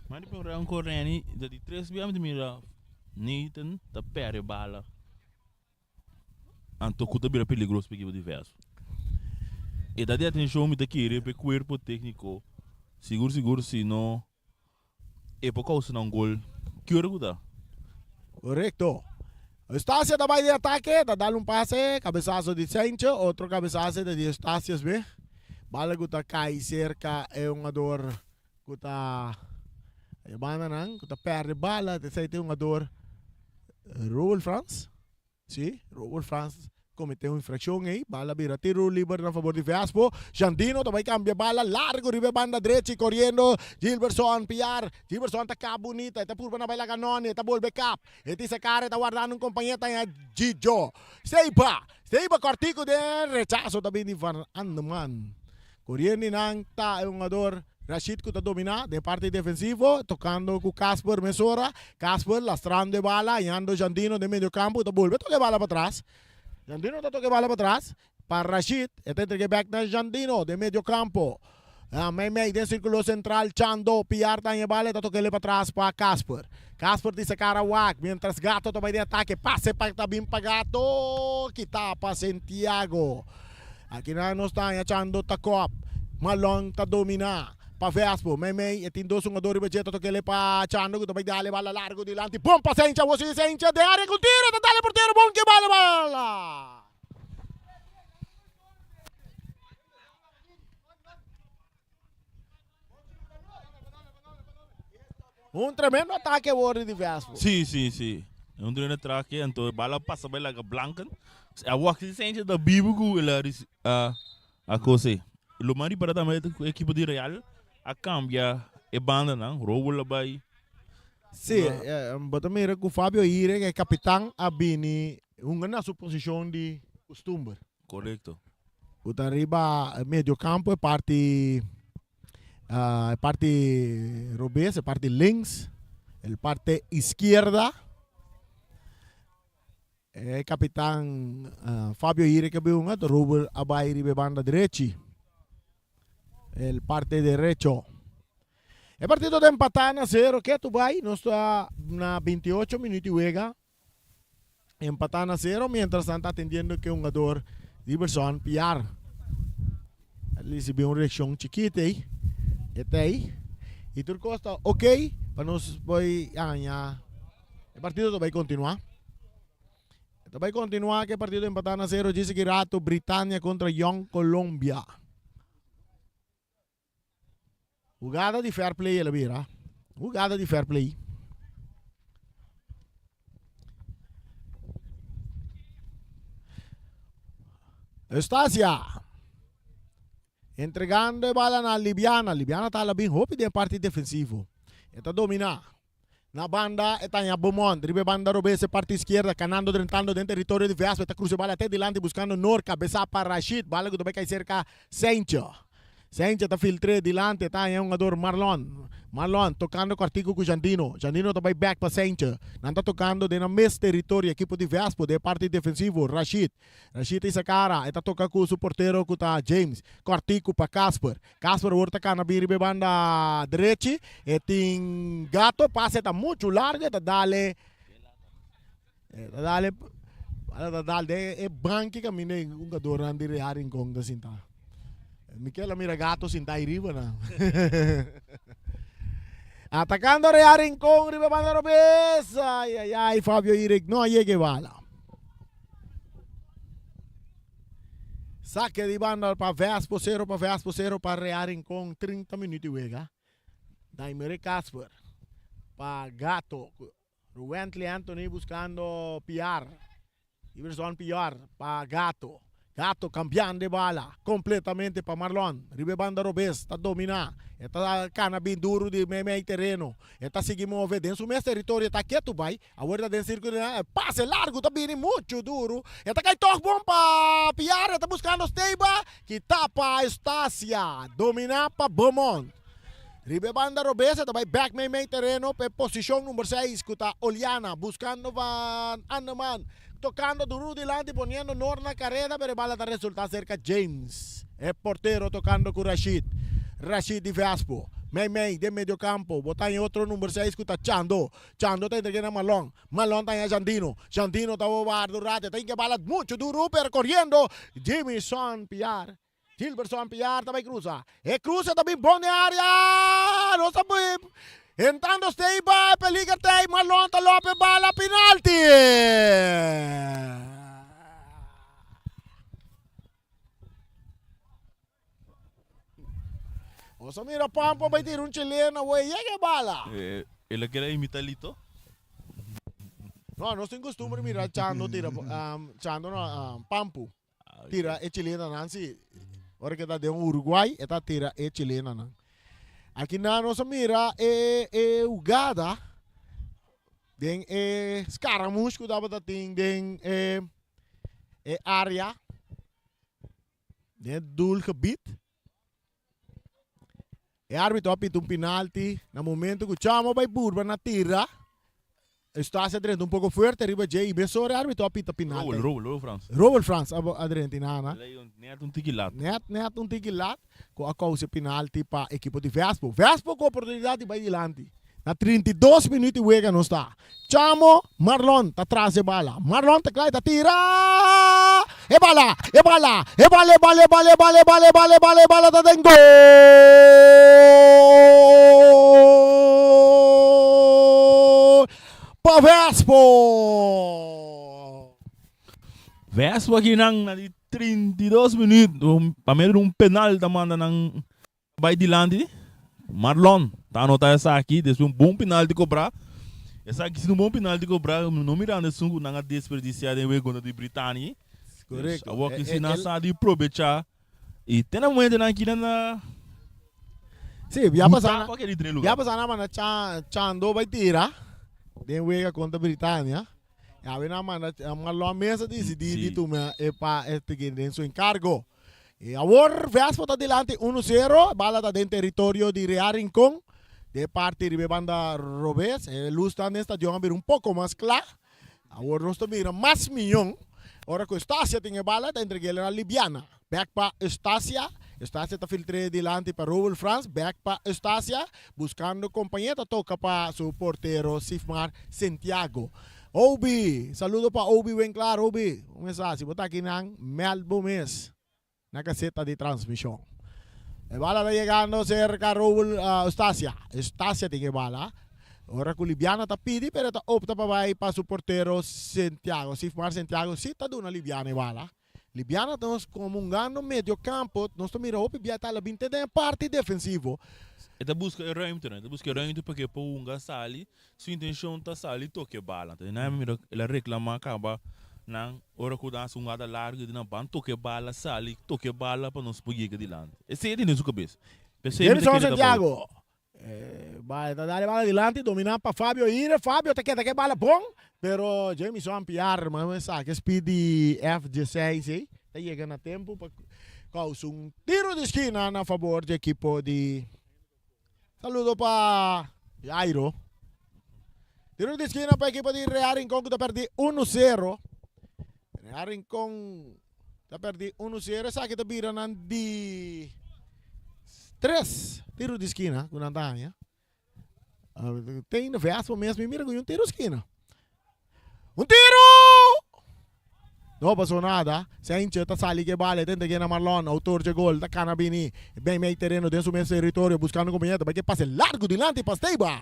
Mari pa un round ku Renny ta di tres bia mi ta mira Nathan ta pèrdè e bala. Anto ku ta bira peligroso pa ekipo di Vespa. E ta di atenshon mi ta kere pa e kuerpo tekniko sigur sigur si no e por kousa nan gol ki ora ku ta. Korekto. Eustacia ta bai di atake, ta dal un pase, kabesaso di Sentje, otro kabesaso ta di Eustacius be. Bala ku ta kai serka e hungador ku ta e bandanan ku ta perde bala, esei ta e hungador Roel Frans. Si, Robert Frans comete un infraccion ey, bala bira tiro liber na favor di Vespo, Jandino ta bay cambia bala largo riba e banda drechi coriendo Gilbertson Piar, Gilbertson ta kap bunita, e ta purba na bay laga Noni, e ta bolbe kap, e tin sa cara e ta wardando un compañe ta haña Gigio, Seiba, Seiba cortico den rechazo ta bin di Van Andeman. Coriendo nan ta e hungador Rashid cu ta domina den parti defensivo, tocando cu Casper mesora. Casper lastrando e bala, hañando Jandino den medio campo, ta bolbe toca e bala patras. Jandino ta toca e bala patras pa Rashid, e ta entrega bek na Jandino den medio campo. Mei mei den circulo central, Chando Piar ta haña e bala, e ta toca patras pa Casper. Casper di sacar a wak, mientras Gato ta bay den atake, pase pa ta bin pa Gato, kita pa Santiago. Aki nan nos ta haña Chando ta kòp, Malon ta dominá pa Vespo. Meimei e tin dos hungador riba dje ta tok'el pa Chando ku ta bai dale bala largu dilanti. Bon pa Sencha, awor si Sencha den área ku tiro ta dale portero bon ke bala bala. Un tremendo atake awor di Vespo. Si, si, si. Un tremendo atake, anto e bala pasa bai laga Blanken. A wak si Sencha ta bibu ku el a a, a kose. Lo mas ripara tambe ta ku ekipo di Real a kambia e bandanan, Rowell a bai. Sí, bo ta mira ku Fabio Aguirre, e kapitan, a bini hunga na su posishon di kustumber. Korekto. Ku ta riba medio kampo, e parti e parti robes, e parti links, e parte iskierda. E kapitan Fabio Aguirre ke a bin hunga, Rowell a bai riba e banda drechi. El parte derecho. E partido ta empatá na sero ketu bai. Nos ta na 28 minuut di wega. Empatá na sero mientras nan ta atendiendo ke hungador Diverson Piar. A ricibi un reaccion chikito ei. E ta ei. Y tur cos ta ok pa nos por haña e partido ta bai continua. Ta bai kontinuá ku e partido empatá na sero djis aki rato Britania kontra Jong Colombia. Hugada di fair play el a bira. Hugada di fair play. Eustacia entregando e bala na Libiana. Libiana ta ala bin hopi den parti defensivo. E ta dominá. Na banda e ta haña Beaumont, riba e banda robes e parti izquierda, kanando drentando den teritorio di Vespa, e ta krusa e bala te dilanti buskando Noor, kabesá pa Rashid, bala ku ta bai kai serka Seintje. Seintje ta filtr'é dilanti, e ta haña e hungador Marlon. Marlon tokando kòrtiku ku Jandino. Jandino ta bai bèk pa Seintje. Nan ta tokando den nan mes teritorio ekipo di Vespo den e parti defensivo, Rashid. Rashid ta isa kara, e ta toka ku su portero ku ta James. Kòrtiku pa Casper. Casper awor ta kana bin riba e banda drechi. E tin Gato, pase ta muchu largu, e ta dale, e ta dale, e ta dal den e banki kaminda e hungadornan di Real Rincon ta sinta. Mikel a mira Gato sinta ahi riba nan. Atakando Real Rincon riba e banda robes. Ay, ay, ay, Fabio Irek no a yega e bala. Sake di banda pa Vespo, sero pa Vespo, sero pa Real Rincon, 30 minuut di wega. Daimere Casper pa Gato. Ruwentley Anthony buscando Piar. Iverson Piar pa Gato. Gato cambiando e bala completamente pa Marlon. Riba e banda robes ta domina. E ta cana bin duro di meimei tereno. E ta sigui move den su mes teritorio. E ta ketu bai. Awor ta den sirkulo di e pase largu ta bini muchu duru. E ta kai tòg bon pa Piar. E ta buskando Steiba ki tapa Eustacia. Dominá pa Beaumont. Riba e banda robes e ta bai bèk meimei tereno pa e posishon number seis ku ta Oliana buskando Van Anneman. Tokando duru dilanti poniendo Noor na kareda pero e bala ta resultá serka James. E portero tokando ku Rashid. Rashid di Vespo. Meimei den mediokampo bo ta haña otro number seis ku ta Chando. Chando ta entregué na Malon. Malon ta haña Jandino. Jandino ta warda un rato. E ta hinka e bala muchu duru pero koriendo Jimison Piar. Gilbertson Piar ta bai krusa. E krusa ta bin bon den area. Nos ta entrando Steiba. E peliger ta ei. Malon ta lope bala. Penalti! Nos a mira Pampo bai tira un chilena awor e yega e bala. El a kere imita Lito? No, nos tin costumbre mira Chando tira, Chando no, Pampu tira e chilenanan si. Ora ke ta den Uruguay e ta tira e chilenanan. Aki nan nos a mira e e hugada den e scaramush ku tabata tin den e e area. Den e doelgebied. E arbitro a pita un penalti na momento cu Chamo bay burba na tira. Eustacia a drenta un poco fuerte riba dje y mesora e arbitro a pita penalti. Rowel, Rowel, Rowel Frans. Rowel Frans a drenta y nana. Net un tiki lat. Net, net un tiki lat cu a causa e penalti pa ekipo di Vespo. Vespo cu oportunidad di bay dilanti. Na 32 minuut di wega nos ta. Chamo Marlon ta tras e bala. Marlon ta kla e ta tira! E bala! E bala! E bala e bala e bala e bala e bala e bala e bala e bala ta den gol! Pa Vespo! Vespo aki nan na di 32 minuut pa medio di un penal ta manda nan Bai dilanti, Marlon ta anota esaki despues un bon penalti kobra. Esaki si un bon penalti kobra, no mirando esun ku nan a desperdisia den wega kontra di Britania. Korekto. Awor ki si nan sa di probecha. I te na momentonan aki nan a Sí, ya buta pasa pa keda di tres ya lugar. pasa nan manda Cha Chando bai tira den wega kontra Britania. Ya awe nan manda Marlon mes a disidí di Sí. tuma e pa e tiki den su enkargo. I awor Vespo ta dilanti uno sero, bala ta den teritorio di Real Rincon. Den parti riba e banda robes, e lusnan den stadion a bira un poko mas kla. Awor nos ta mira mas miyon ora ku Eustacia tin e bala ta entreg'el na Libiana. Bek pa Eustacia, Eustacia ta filtr'é dilanti pa Roel Frans, bek pa Eustacia, buskando kompañé ta toka pa su portero Sifmar Sentiago. Obi, saludo pa Obi Winklaar, Obi, un mensahe, bo ta akinan, mèld bo mes. Na caseta di transmision. E bala ta yegando cerca Roel Eustacia. Eustacia tin e bala. Ora cu Libiana ta pidi pero e ta opta pa bay pa su portero Santiago. Sifmar Santiago si ta duna Libiana e bala. Libiana ta nos comungando medio campo. Nos ta mira hopi bia ta la bin te den e parti defensivo. E ta busca e ruimte no. E ta busca e ruimte pa ke por hunga sali. Su intencion ta sali toca e bala. Entonces nan a mira el a reclama caba nan ora cu nan haci un gada largo di nan ban toca e bala sali toca e bala pa nos por yega dilanti. Esey a tene den su cabeza. P'esey mi ta Jameson kere ta bou. Santiago bai ta dal e bala dilanti domina pa Fabio Ire. Fabio ta keda cu e bala bon pero Jameson Piar mas mester sa cu e speed di F dieseis ey ta yega na tempo pa causa un tiro di skina na fabor di ekipo di Saludo pa Jairo. Tiro di esquina pa equipo di Real Rincon ku ta perdi 1-0. Real Rincon ta perdi 1-0. Esaki ta bira nan di tres tiro di esquina ku nan ta haña. Ten de Vespo mes mi mira ku un tiro esquina. Un tiro! No pasó nada. Sanchez ta sali ke bala, e ta entreg'é na Marlon, autor dje gol, ta kana bini den mei tereno den su mes teritorio buskando kompañero, ta bai ke pase largu dilanti pa Steiba.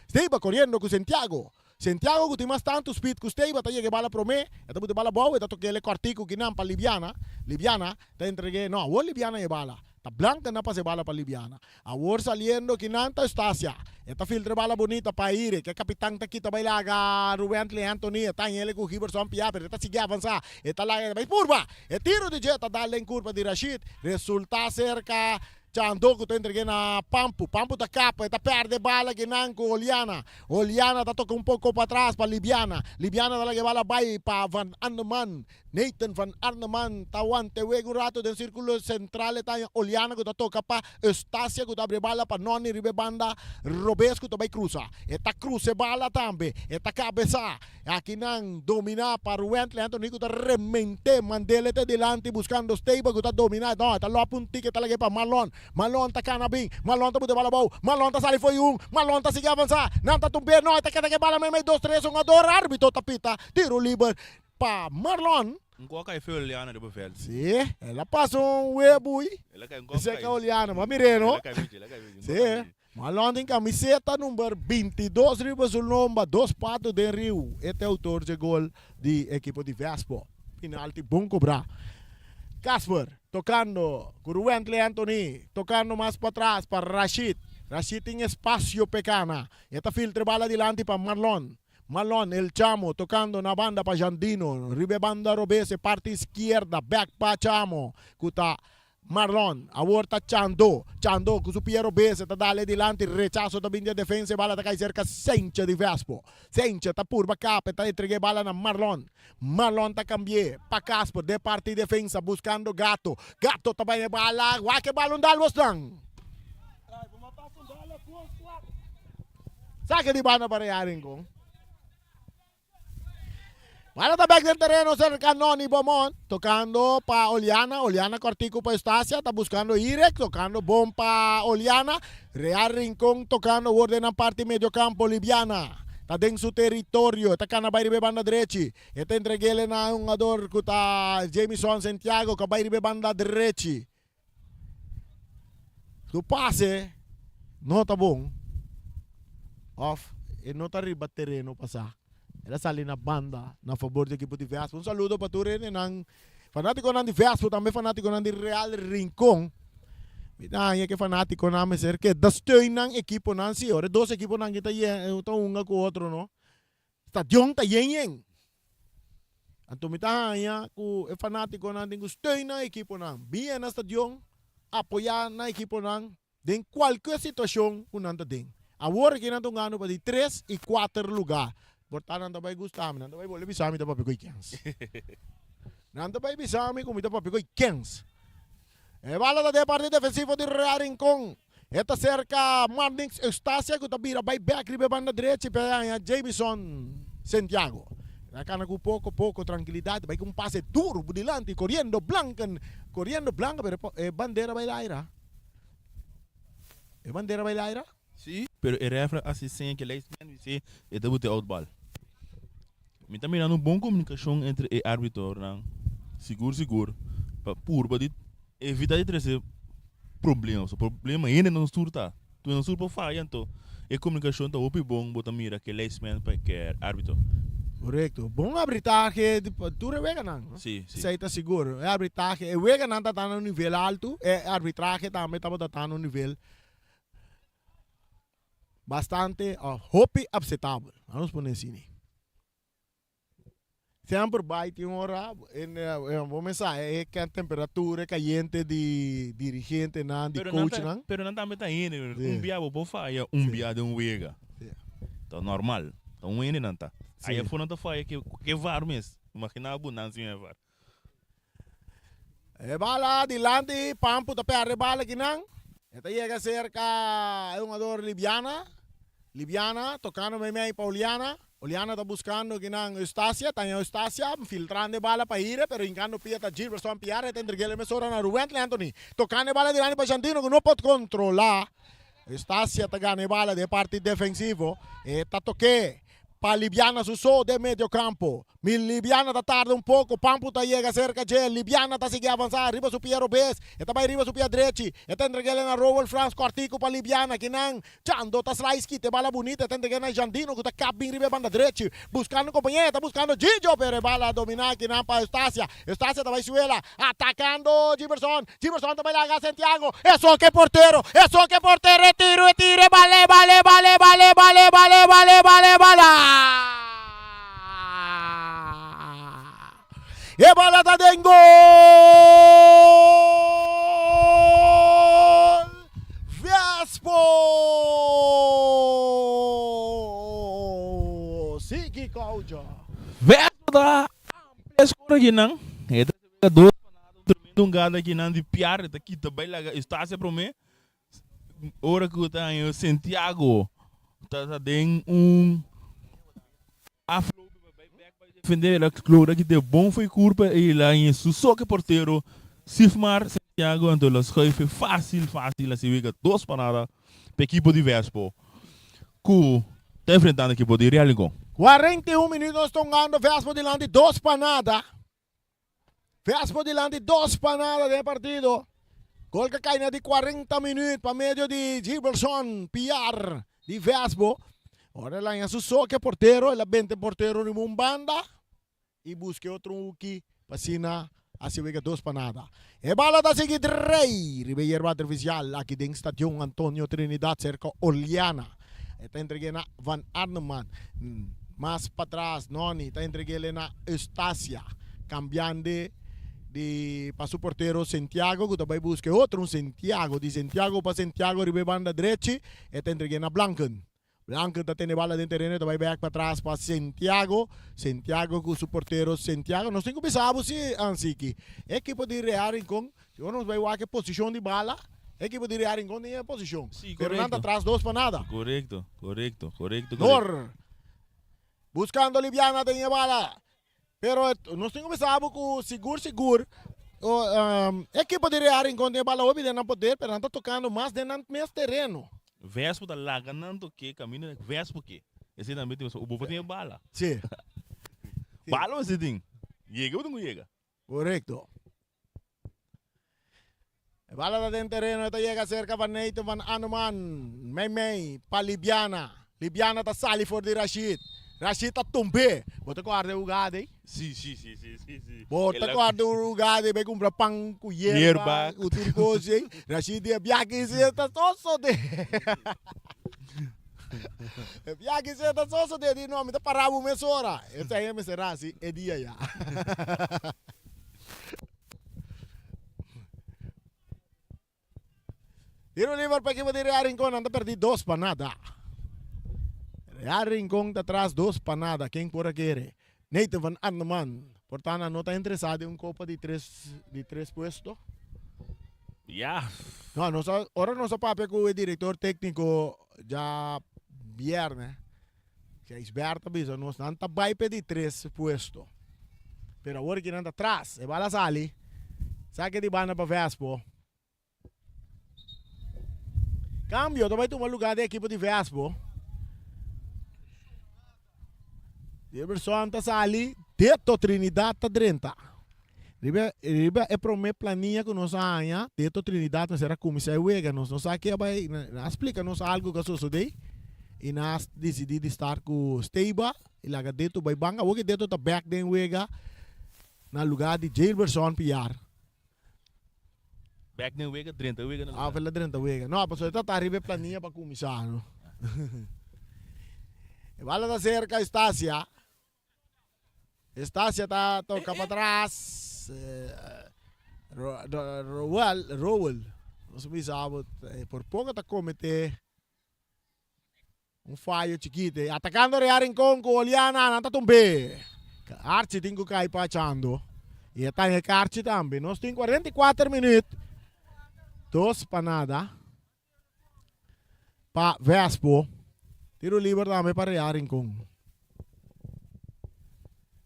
Steiba koriendo ku Santiago. Santiago ku tin mas tantu speed ku Steiba ta yega e bala promé, e ta buta e bala abou, e ta tok'é kòrtiku kinan pa Libiana. Libiana ta entreg'é, no, awor Libiana e bala. Ta Blanca na pasa e bala pa Libiana. Awor saliendo kinan ta Eustacia. E ta filtra e bala bunita pa Aire, ke kapitan ta kita bai laga Rubentley Anthony. E ta hañ'el ku Giberson Pia, pero e ta sigui avansa. E ta laga e ta bai purba. E tiro di dje ta dal den kurpa di Rashid. Resulta serka Chando ku ta entreg'é na Pampu. Pampu ta kapa, e ta pèrdè e bala kinan ku Oliana. Oliana ta toka un poko patras pa Libiana. Libiana ta laga e bala bai pa Van Anneman. Nathan van Arneman ta wanta e wega un rato den sirkulo sentral e ta haña Oliana ku ta toka pa Eustacia ku ta abri e bala pa Nonny riba e banda robes ku ta bai krusa. E ta krusa e bala tambe. E ta kabesá. Akinan dominá pa Ruwentley Anthony ku ta rement'é. Mandela ta dilanti buskando Stable ku ta dominá. No, e ta lòp un tiki e ta lag'é pa Marlon. Marlon ta kana bin. Marlon ta buta e bala abou. Marlon ta sali fo'i un. Marlon ta sigui avansá. Nan ta tumb'é. No, e ta keda ku e bala meimei dos tres hungador. Arbitro ta pita tiro liber. Pa Marlon. Un kò kai fe Oliana riba vèlt. Sí, el a pasa un webui. El a kai un kò Esei kai. ka Oliana, bo a mir'é no? El a kai michi, el a kai michi, un kò Sí, kai michi. Marlon tin kamiseta number 22 riba su lomba, dos pato den riu. E ta e outor dje gol di ekipo di Vespo. Penalti bon kobrá. Casper tokando ku Ruwentley Anthony, tokando mas patras pa Rashid. Rashid tin espasio p'e kana. E ta filtra e bala dilanti pa Marlon. Malon, El Chamo, tocando na banda pa Jandino, riba e banda robes e parti izquierda, bek pa Chamo, cu ta Marlon, awor ta Chando, Chando cu su pia robes e ta dale dilanti, rechazo ta bin di e defensa, e bala ta cay cerca Senche di Vespo, Senche ta purba capa, e ta entrega e bala na Marlon, Marlon ta cambi'e pa Casper den parti defensa buscando Gato, Gato ta bay e bala, wak e bala un dal bosnan. Saka di banda pa Real Rincon. Bala ta bek den tereno cerca Noni Beaumont. Tocando pa Oliana. Oliana cortico pa Eustacia. Ta buscando Irek. Tocando bon pa Oliana. Real Rincon tocando word den nan parti medio campo. Libiana ta den su territorio. Ta cana bay riba e banda drechi. E ta entreguele na un hungador cu ta Jamison Santiago cu a bay riba e banda drechi. Su pase no ta bon of e no ta riba tereno pasa. El a sali na banda na fabor di ekipo di Vespo. Un saludo pa tur hendenan, fanatikonan di Vespo, tambe fanatikonan di Real Rincon. Mi ta haña ke fanatikonan mester keda steun nan ekiponan si. Ora e dos ekiponan aki ta yen ta hunga ku otro no. Stadion ta yen yen. Anto mi ta haña ku e fanatikonan tin ku steun nan ekiponan. Bin yen na stadion. apoyá nan ekiponan den kualke situashon ku nan ta den. Awor aki nan ta hungando pa di tres i kuater lugá. Por ta nan ta bai gusta mi, nan ta bai bolbe bisa mi ta papia ku e kens. Nan ta bai bisa mi ku mi ta papia ku e kens. E bala ta den parti defensivo di Real Rincon. E ta serka Marnix Eustacia ku ta bira bai bek riba e banda drechi pa e haña Jamison Sentiago. E ta kana ku poko poko trankilidat bai ku un pase duru bu dilanti koriendo Blanken koriendo Blanken pero e bandera bai laira. E bandera bai laira. Si, pero e refri a hasi seña ke lijstman bis'é e ta bute out bal. Mi ta mirando un bon komunikashon entre e arbitornan, sigur sigur, pa purba di evita di trese problema. Pasobra problema hende nos tur ta. Tur nos tur por faya, anto e komunikashon ta hopi bon bo ta mira ke lijstman pa ke arbitro. Korekto. Bon arbitrahe di tur e weganan. Si, si. Esei ta sigur. E arbitrahe, e weganan ta ta na un nivel altu, e arbitrahe tambe tabata ta na un nivel Bastante of hopi apsetabel. A nos pone asina. Semper bai tin ora en bo mesa e temperatura e cayente di dirigentenan, di coachnan. Pero nan tambe ta hende. Un bia bo por faya un bia den un wega. Ta normal. Ta un hende nan ta. Aya afo nan ta faya ke var mes. Imagina bo nan sin e var. E bala dilanti Pampu ta perde bala kinan. E ta yega serka e hungador Libiana. Libiana tokando meimei pa Oliana. Oliana ta buskando kinan Eustacia. Ta haña Eustacia filtrando e bala pa Hire pero hinkando pia ta Gilbertson Piar. E ta entreg'el e mesora na Ruwentley Anthony. Tokando e bala dilanti pa Jandino ku no por kontrola. Eustacia ta gana e bala den e parti defensivo. E ta tok'é. Pa Libiana su so den medio campo. Mi Libiana ta tarda un poco, Pampu ta yega cerca dje, Libiana ta sigui avanza riba su pia robes, e ta bay riba su pia drechi, e ta entreg'el na Rowel Frans cortico pa Libiana, kinan Chando ta slice kita e bala bunita, e ta entreg'el na Jandino cu ta kap bin riba e banda drechi, buscando compañero, e ta buscando Gigio, pero e bala domina kinan pa Eustacia, Eustacia ta bay suela, atacando Giberson, Giberson ta bay laga Santiago, e soke portero, e soke portero, e tiro, e tiro, e bala, e bala, e bala, e bala, e bala, e bala, e bala, e bala, e bala. E bala ta den gol! Vespo! Siki Kouja. Vespo ta amplia score akinan. E ta Ta dos pa nada un tremendo hungada akinan di Piar e ta kita bai laga Eustacia prome ora ku ta haña Santiago ta ta den un afloop pa bai bek bai defende el a logra kita e bon fo'i kurpa i el a haña su soke portero Sifmar Santiago anto el a schuif e facil facil asi wega dos pa nada pa ekipo di Vespo ku ta enfrentando ekipo di Real Rincon. 41 minuut nos ta hungando Vespo dilanti dos pa nada. Vespo dilanti dos pa nada den e partido. Gol ka kai na di 40 minuut pa medio di Giberson Piar di Vespo. Ora el haña su soke portero, el a bente portero riba un banda y busca e otro huki pa asina haci wega dos pa nada. E bala ta sigui drei riba e yerba artificial aki den Stadion Antonio Trinidad cerca Oliana. E ta entreg'é na Van Arneman. Mas patras Noni ta entreg'é na Eustacia. Kambiande di pa su portero Sentiago ku ta bai buska e otro un Sentiago. Di Sentiago pa Sentiago riba e banda drechi e ta entreg'é na Blanken. Blanken ta tene bala den tereno e ta bai bèk patras pa Sentiago. Sentiago ku su portero Sentiago. Nos tin ku bisa bo si Ansiki. E ekipo di Real Rincon Si ora nos bai wak e posishon di bala, e ekipo di Real Rincon tin e posishon. Sí, Pero nan ta korekto. tras dos pa nada. Korekto, korekto, korekto, korekto. Nor buskando Libiana den e bala. Pero nos tin ku bisa bo ku sigur sigur e ekipo di Real Rincon tin e bala hopi den nan poder, pero nan ta tokando mas den nan mes tereno. Vespo ta laga nan toke kaminda Vespo ke. Esei tambe tin pasobra bo por tin e bala. Sí. Bala bo tin. Yega bo tin ku yega. Korekto. E bala ta den tereno, e ta yega serka van Nathan van Anuman. Meimei pa Libiana. Libiana ta sali for di Rashid. Rashid ta tumb'é. Bo ta kòrda e hugada ei? Sí, sí, sí, sí, sí, sí. Bo ta kòrda e hugada ei bai kumpra pan ku yerba, ku tur kos ei? Rashid di e biaha si e ta sosodé. E biaha si e ta sosodé di no, mi ta pará bo mesora. Esei e mester hasi e dia ya. Tiro liber pa ekipo di Real Rincon. Nan ta perdi dos pa nada. Real Rincon ta tras dos pa nada. Ken por a kere? Nathan van Arneman. Por ta nan no ta interesa den un kopa di tres di tres puesto. Ya. No, nos a, ora nos a papia ku e direktor tékniko dja bierne, Gijsbert a bisa nos nan ta bai p'e di tres puesto. Pero awor ki nan ta tras, e bala sali. Sake di banda pa Vespo. Cambio ta bai tuma lugar den ekipo di Vespo. Gilbertson ta sali, Deto Trinidad ta drenta. Riba, riba e prome plania ku nos a haña, Deto Trinidad mester a kuminsá e wega. Nos no sa ke a bai, nan a splika nos algu ku a sosodé i nan a disidí di start ku Steiba i laga Deto bai banka. Awor ke Deto ta bèk den wega na lugá di Gilbertson Piar. Bek den wega, drenta wega na lugar. Ah, drenta wega. No, pasobra e ta ta riba e plania pa kuminsá, no. E bala ta serka Estacia. Estacia ta toka pa tras. Rowel, Rowel. Nos bisa bo, por poko ta komete Un fayo chikito ei. Atakando Real Rincon ku Oliana, nan ta tumb'é. Archie tin ku kai pa Chando. I e ta hek Archie tambe. Nos tin 44 minuut. Dos pa nada. Pa Vespo. Tiro liber tambe pa Real Rincon.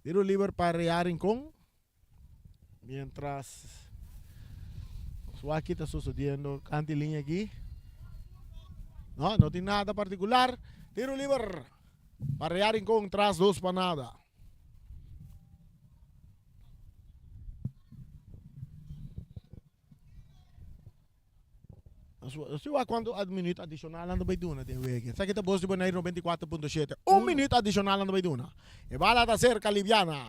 Tiro liber pa Real Rincon. Mientras su aki ta sucediendo kanti liña aki. No, no tin nada particular. Tiro liber pa Real Rincon tras dos pa nada. Nos tin wak cuanto minuut adicional nan ta bay duna den wega. Esaki ta Bos di Boneiru 94.7. Un minuut adicional nan ta bay duna. E bala ta cerca Libiana.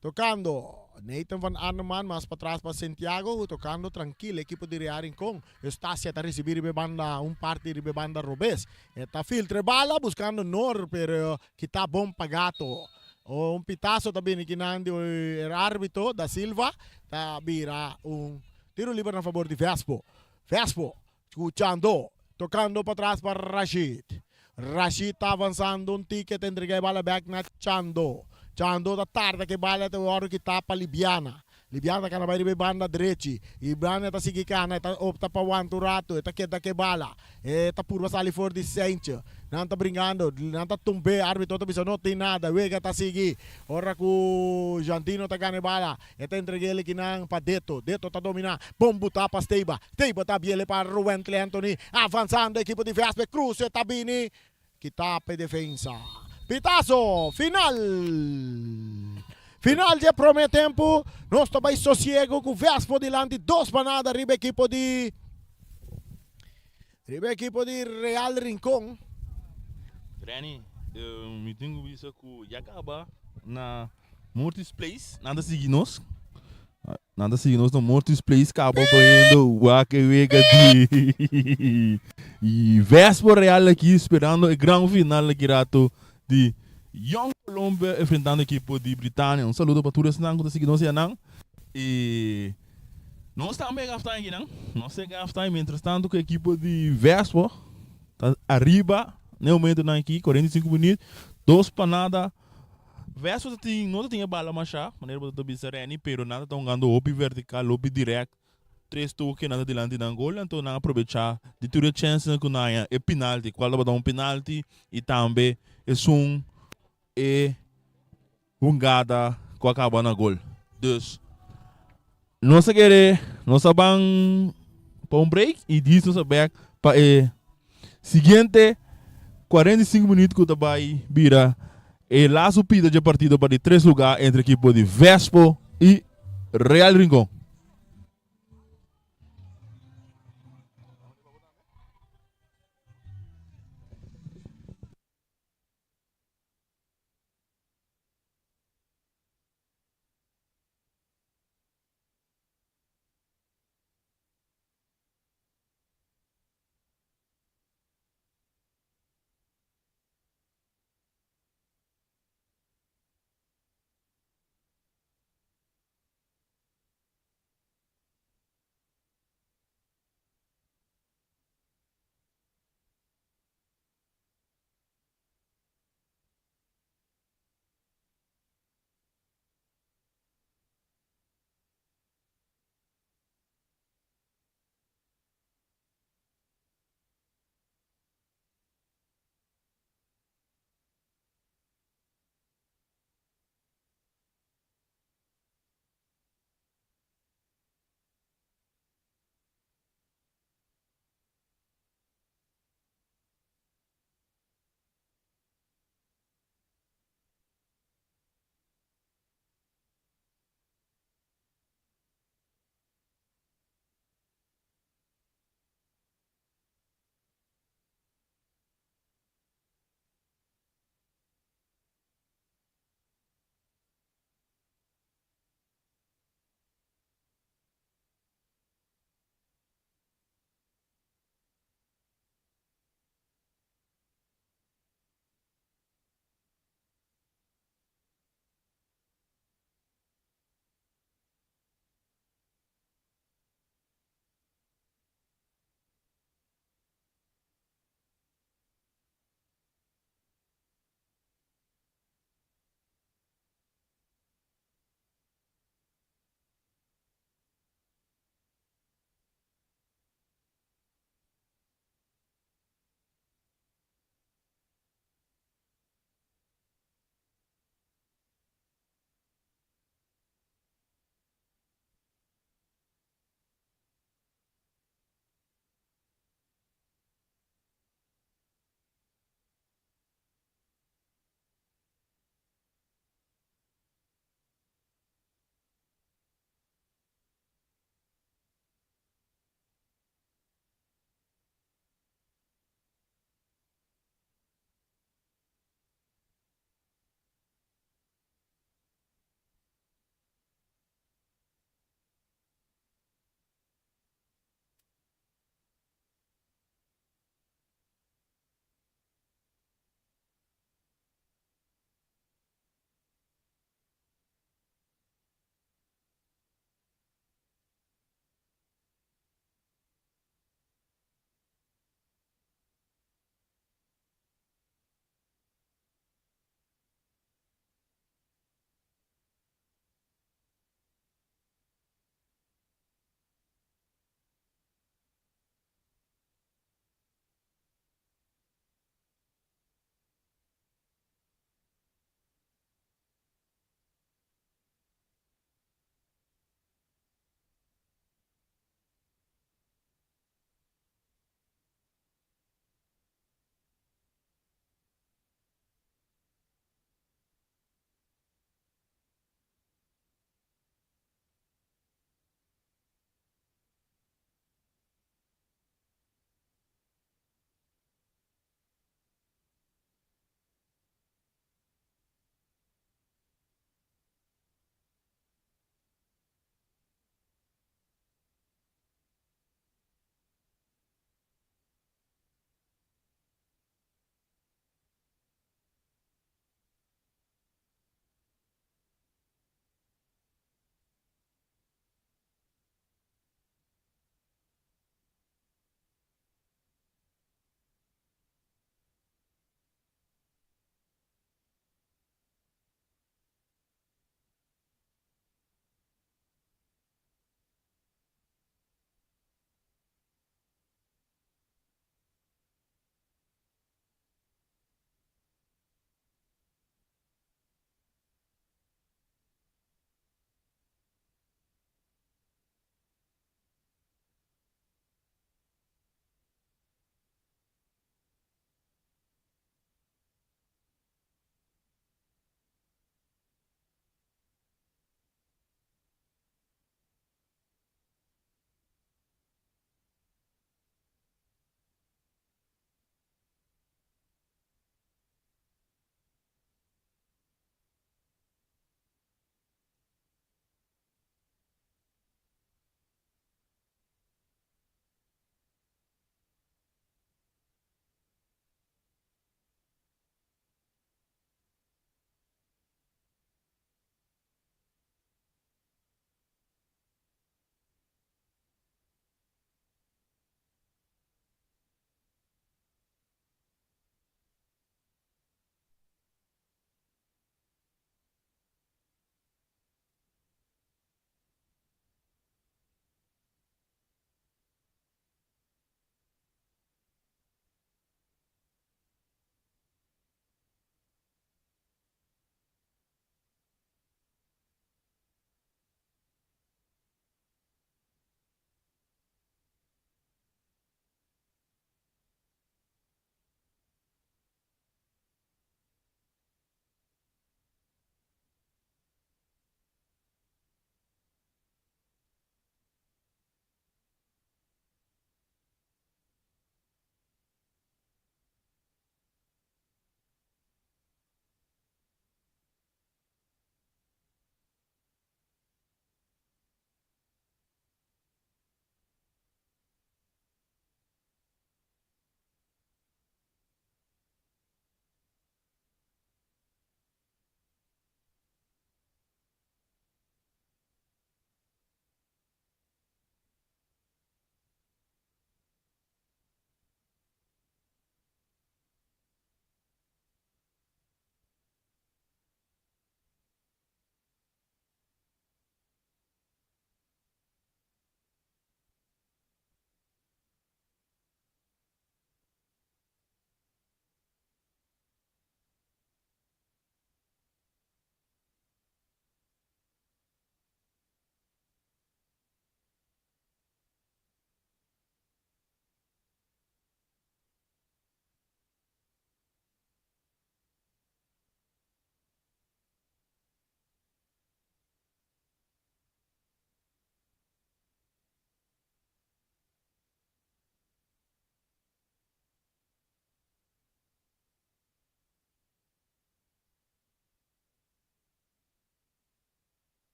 Tocando Nathan van Arneman mas patras pa Santiago tocando trankil ekipo di Real Rincon. Eustacia ta ricibi riba e banda un parti riba e banda robes. E ta filtra e bala buscando Noor pero kita bon pa Gato. Un pitazo ta bini kinan di e arbitro Da Silva ta bira un Tiro liber na fabor di Vespo. Vespo cu Chando tocando patras pa Rashid. Rashid ta avansando un tiki ta entrega e bala bek na Chando. Chando ta tarda cu e bala ta wordo kita pa Libiana. Libiana ta cana bay riba e banda drechi. Libiana ta sigui cana e ta opta pa wanta un rato e ta keda cu e bala. E ta purba sali for di Seintje. Nan ta bringando, nan ta tumb'é, arbitro ta bisa no tin nada, wega ta sigui. Ora cu Jandino ta gana e bala, e ta entreg'é lekinan pa Deto. Deto ta dominá, bon butá pa Steiba. Steiba ta biel'e pa Ruwentley Anthony. Avansando ekipo di Vespe, Cruce ta bini, kita p'e defensa. Pitazo final! Final dje promé tempu, nos ta bai sosiego cu Vespo dilanti dos pa nada riba ekipo di. Riba ekipo di Real Rincon. Renny, mi tin ku bisa ku ya kaba na Mortis Place, nan ta sigui nos. Nan ta sigui nos na Mortis Place kaba poniendo wak e wega di Vespo Real aki esperando e gran final aki rato di Young Colombia enfrentando ekipo di Britania. Un saludo pa tur esnan ku ta sigui nos yanan. Y nos tambe e halftime aki nan. Nos ta e halftime mientras tanto ku ekipo di Vespo ta ariba na e momentonan aki, 45 minuut, dos pa nada. Vespo ta tin, no ta tin e bala masha, manera bo ta bisa Renny, pero nan ta ta hungando hopi vertical, hopi direct. Tres toke nan ta dilanti nan gol, anto nan a probecha di tur e chancenan ku nan haña e penalti, kual tabata un penalti y tambe esun e hungada ku a kaba na gol. Dus nos a kere nos a ban pa un break i dis nos a bek pa e siguiente 45 minuut ku ta bai bira e laatste pida dje partido pa di tres luga entre ekipo di Vespo i Real Rincon.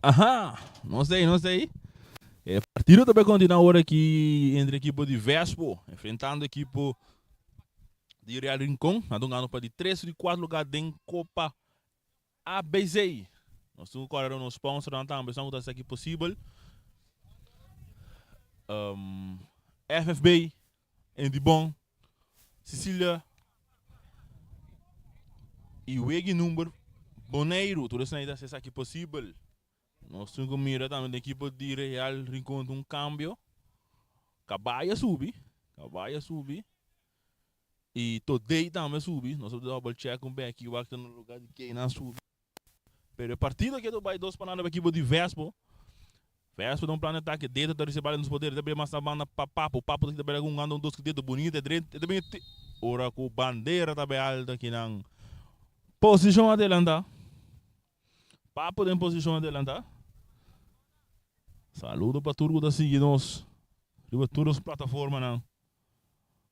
Aha, nos ei, nos ei. E partido ta bai continua awor aki entre ekipo di Vespo enfrentando ekipo di Real Rincon. Nan ta hungando pa di tres di cuatro lugar den Copa ABC. Nos tin cu corda nos sponsornan tambe, esun cu ta haci esaki posibel. FFB, Endibon, Cecilia y Wegi Number Boneiru. Tur esnan ta haci esaki posibel. Nos tin cu mira tambe den ekipo di Real Rincon un cambio. Cabay a subi, Cabay a subi y Todey tambe a subi. Nos a double check un beki wak ta na lugar di ken nan subi. Pero e partido ke ta bai dos pa nada pa ekipo di Vespo. Vespo ta un plan di atake, Deto ta ricibi bala den su poder, e ta bira mas na banda pa Papo, Papo ta kita bira hungando un dos ku Deto, bunita e drenta, e ta bin e Ora ku bandera ta bai alto akinan posishon adelanta. Papo den posishon adelanta. Saludo pa tur ku ta sigui nos riba tur nos plataformanan.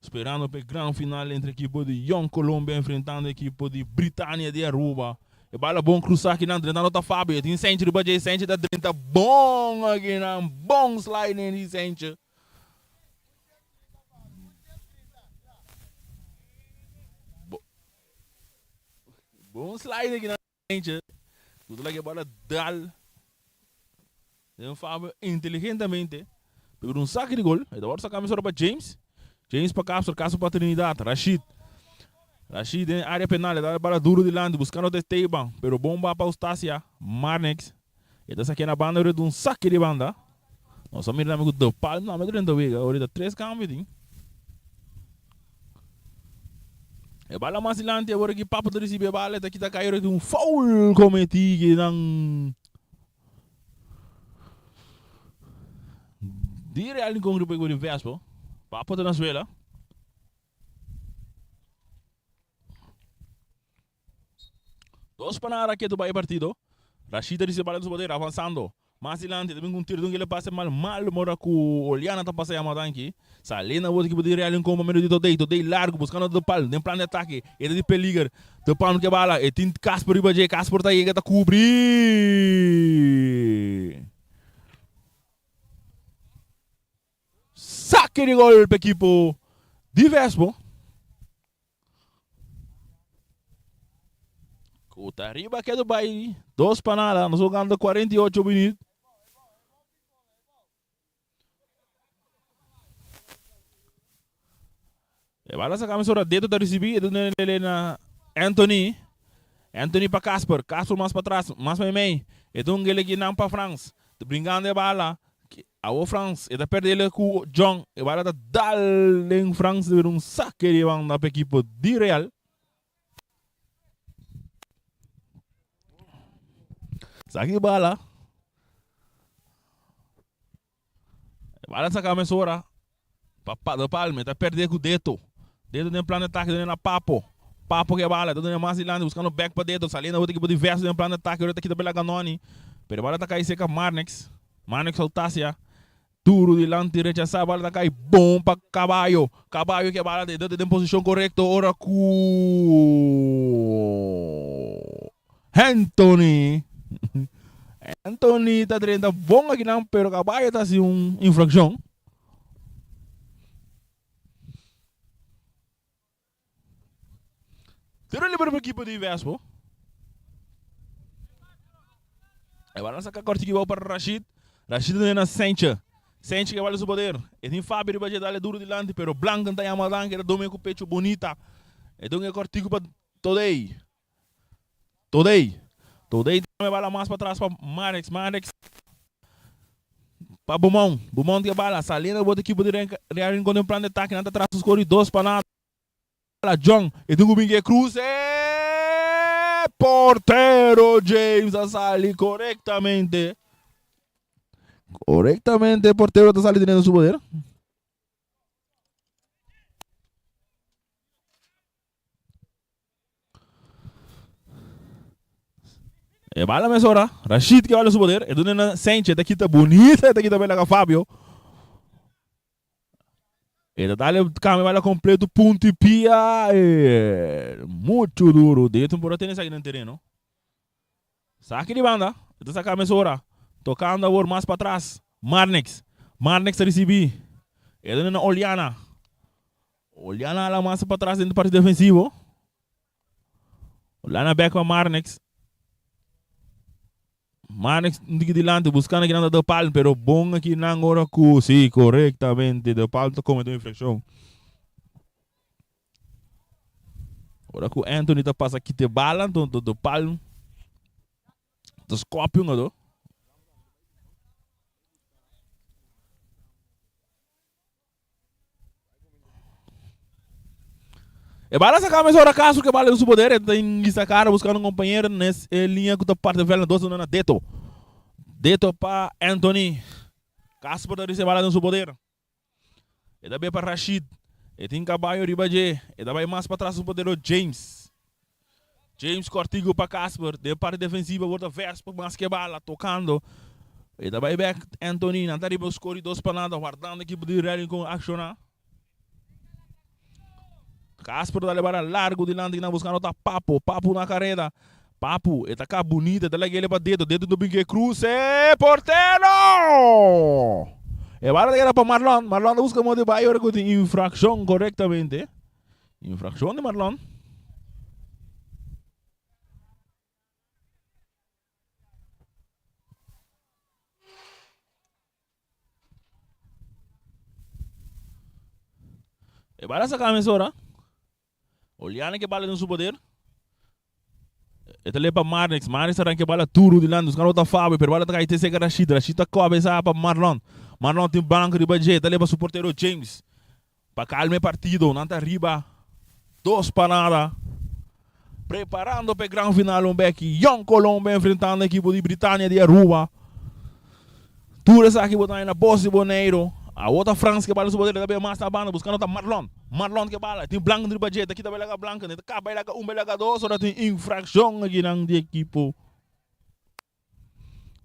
Sperando pa e gran final entre ekipo di Jong Colombia enfrentando ekipo di Britania di Aruba. E bala bon cruza akinan drentando ta Fabio. E tin Senche riba dje. Senche ta drenta bon akinan. Bon sliding di Senche. Bon sliding akinan Senche. Cu ta laga e bala dal den Fabio inteligentemente. Pero un saki di gol. E ta wòrdu saká mesora pa James. James pa Castro, Castro pa Trinidad. Rashid. Rashid den área penal. E ta bala duru dilanti buskando ta Esteban. Pero bon ba pa Eustacia. Marnix. E ta sakia na banda pero un saki di banda. Nos a mira tambe ku De Palm tambe drenta wega. Ahorita tres kambio tin. E bala mas dilanti awor aki Papo ta risibi e bala. E ta kita kai ora tin un foul kometí ki nan. Di Real Rincon riba di Vespo. Papo ta na suela. Dos pa nada ketu bai e partido. Rashid ta ricibi bala den su poder avansando. Mas dilanti ta bin ku un tiro dun kila pase mal mal mora ku Oliana ta pasa yama tanki. Salena word ekipo di Real Rincon pa medio di Todey. Todey largo buskando De Palm den plan di atake. E ta di peliger. De Palm ke bala. E tin Casper riba dje. Casper ta yega ta kubri. Sake di gol pa ekipo di Vespo. Ku ta riba ketu bai dos pa nada. Nos jugando 48 minuut. E bala sa kami sora Deto ta risibi e duna lele na Anthony. Anthony pa Casper. Casper mas pa tras, mas meimei. E dun gele ki nan pa Frans. Ta bringando e bala. Awo Frans, e ta perde ele ku John. E bala ta dal den Frans debe un sake di banda pa ekipo di Real. Saki di bala. E bala saka mesora. Pa pa de Palme ta perde ku Deto. Deto den plan de atake done na Papo. Papo ke bala ta done mas dilanti buskando bek pa Deto. Saliendo otro ekipo di Verso den plan de atake ora ta kita pela Ganoni. Pero e bala ta kai serka Marnix. Marnix Autacia. Duro dilanti rechasa bala ta kai bon pa Caballo. Caballo ke bala de Deto den posishon korekto ora ku Anthony. Anthony ta drenta bon akinan pero Caballo ta hasi un infrakshon. Tiro libre pa equipo di Vespo. E bala saca corte que para Rashid. Rashid na Sencha. Sencha que vale su poder. E tin Fabio riba dje dale duro dilanti pero Blanco ta yama dan que ta domina cu pecho bonita. E don e cortico pa Todey. Todey. Todey tambe bala mas pa tras pa Marex. Marex pa Beaumont. Beaumont ke bala. Saliendo bo ekipo di Real Rincon den plan di atake. Nan ta tras score di dos pa nada. John. E tin ku bin ke cruce. Portero James a sali korektamente. Korektamente portero ta sali teniendo su poder. E bala mesora. Rashid ke bala su poder. E duna na Sanchez. Ta kita bonita. Ta kita bela ka Fabio. E ta dale cambio bala completo. Punto y pia. E, mucho duro. Dentro por tene esaki den terreno. Saki di banda. E ta saka mesora. Tokando awor mas patras. Marnix. Marnix ta risibí. E duna na Oliana. Oliana hala mas patras den parti defensivo. Oliana bek pa Marnix. Marnix un tiki dilanti buscando aki nan ta De Palm pero bon aki nan ora cu si corectamente De Palm ta comete un infraccion. Ora cu Anthony ta pasa kita e bala anto De Palm ta scopi un ado. E bala saca mesora Castro ke bala den su poder e ta ingisa cara buscando un compañero nes e linea cu ta parte veld na dos na na Deto. Deto pa Anthony. Casper ta ricibi bala den su poder. E ta bay pa Rashid. E tin caballo riba dje. E ta bay mas patras su portero James. James cortico pa Casper. Den parte defensiva awor ta Vespa mas ke bala tocando. E ta bay bek Anthony. Nan ta riba score di dos pa nada wardando ekipo di Real Rincon acciona. Casper ta dale bala largo dilanti nan buscando ta Papo. Papo na careda. Papu, e ta ka bunita, e ta laga ele pa dedo, dedo no bin ke kruse, portero! E bala ta keda pa Marlon, Marlon ta buska modo di bai ora ku tin infrakshon korektamente. Infrakshon di Marlon. E bala saka mesora. Oliana ke bala den su poder. E ta leba pa Marnix. Marnix ta ranka e bala duru dilanti. Buscando ota Fabio, pero bala ta kai te serka Rashid. Rashid ta kabesa pa Marlon. Marlon tin banco riba dje. E ta leba su portero James pa kalma e partido. Nan ta riba dos pa nada. Preparando pa e gran final un beki. Jong Colombia enfrentando ekipo di Britania di Aruba. Tur esaki bo ta haña na Bos di Boneiru. Awor ta Frans ke bala su poder, e ta bira mas na banda buskando ta Marlon. Marlon ke bala, tin Blanken riba dje, ta kita bai laga Blanken, e ta kaba bai laga un bai laga dos, ora tin infrakshon akinan di ekipo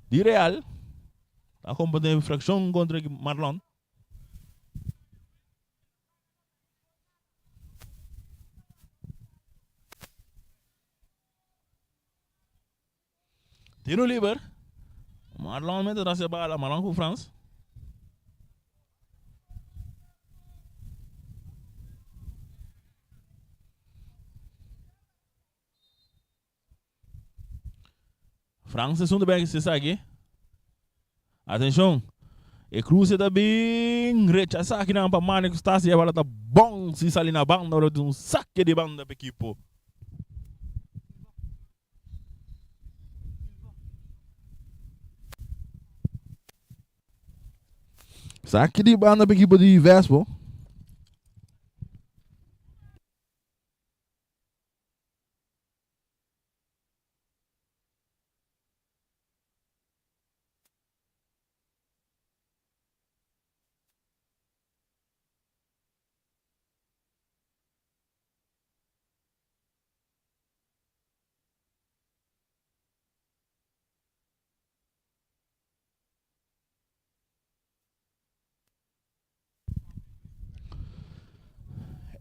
di Real. Ta komprende infrakshon kontra Marlon. Tiro liber. Marlon mete tras e bala. Marlon ku Frans. Frans esun ta bek esaki. Atenshon. E cruce ta bin rechasa akinan pa Mane Custasi. E bala ta bon si sali na banda ora tin un sake di banda pa ekipo. Saki di banda pa ekipo di Vespo.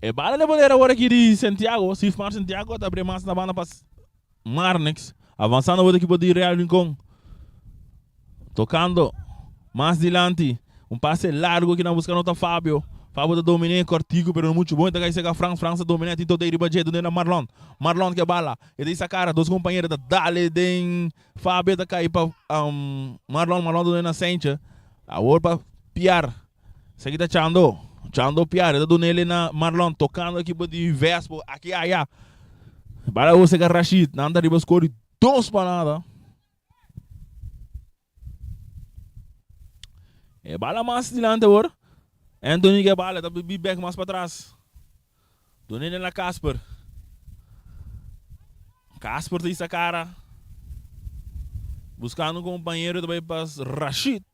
E bala de poder awor aki di Santiago, Sifmar Santiago ta abri mas na banda pa Marnix, avanzando awor ekipo di Real Rincon. Tocando mas dilanti, un pase largo aki na busca nota Fabio. Fabio ta domine cortico pero no mucho bon, ta cay cerca Frans, Frans ta domine, tin Todey riba dje, dunde na Marlon. Marlon ke bala, e ta isa cara, dos compañero ta dale den Fabio ta kai pa Marlon, Marlon ta duna na Sentje. Awor pa Piar. Esaki ta Chando. Chando Piar. E ta duna ele na Marlon. Tocando ekipo di Vespo. Aki aya. Bala awor seka Rashid. Nan ta riba score di dos pa nada. E bala mas dilanti awor. Anthony ke bala. Ta bi bek mas patras. Dun'e na Casper. Casper ta isa cara. Buscando un compañero ta bay pa Rashid.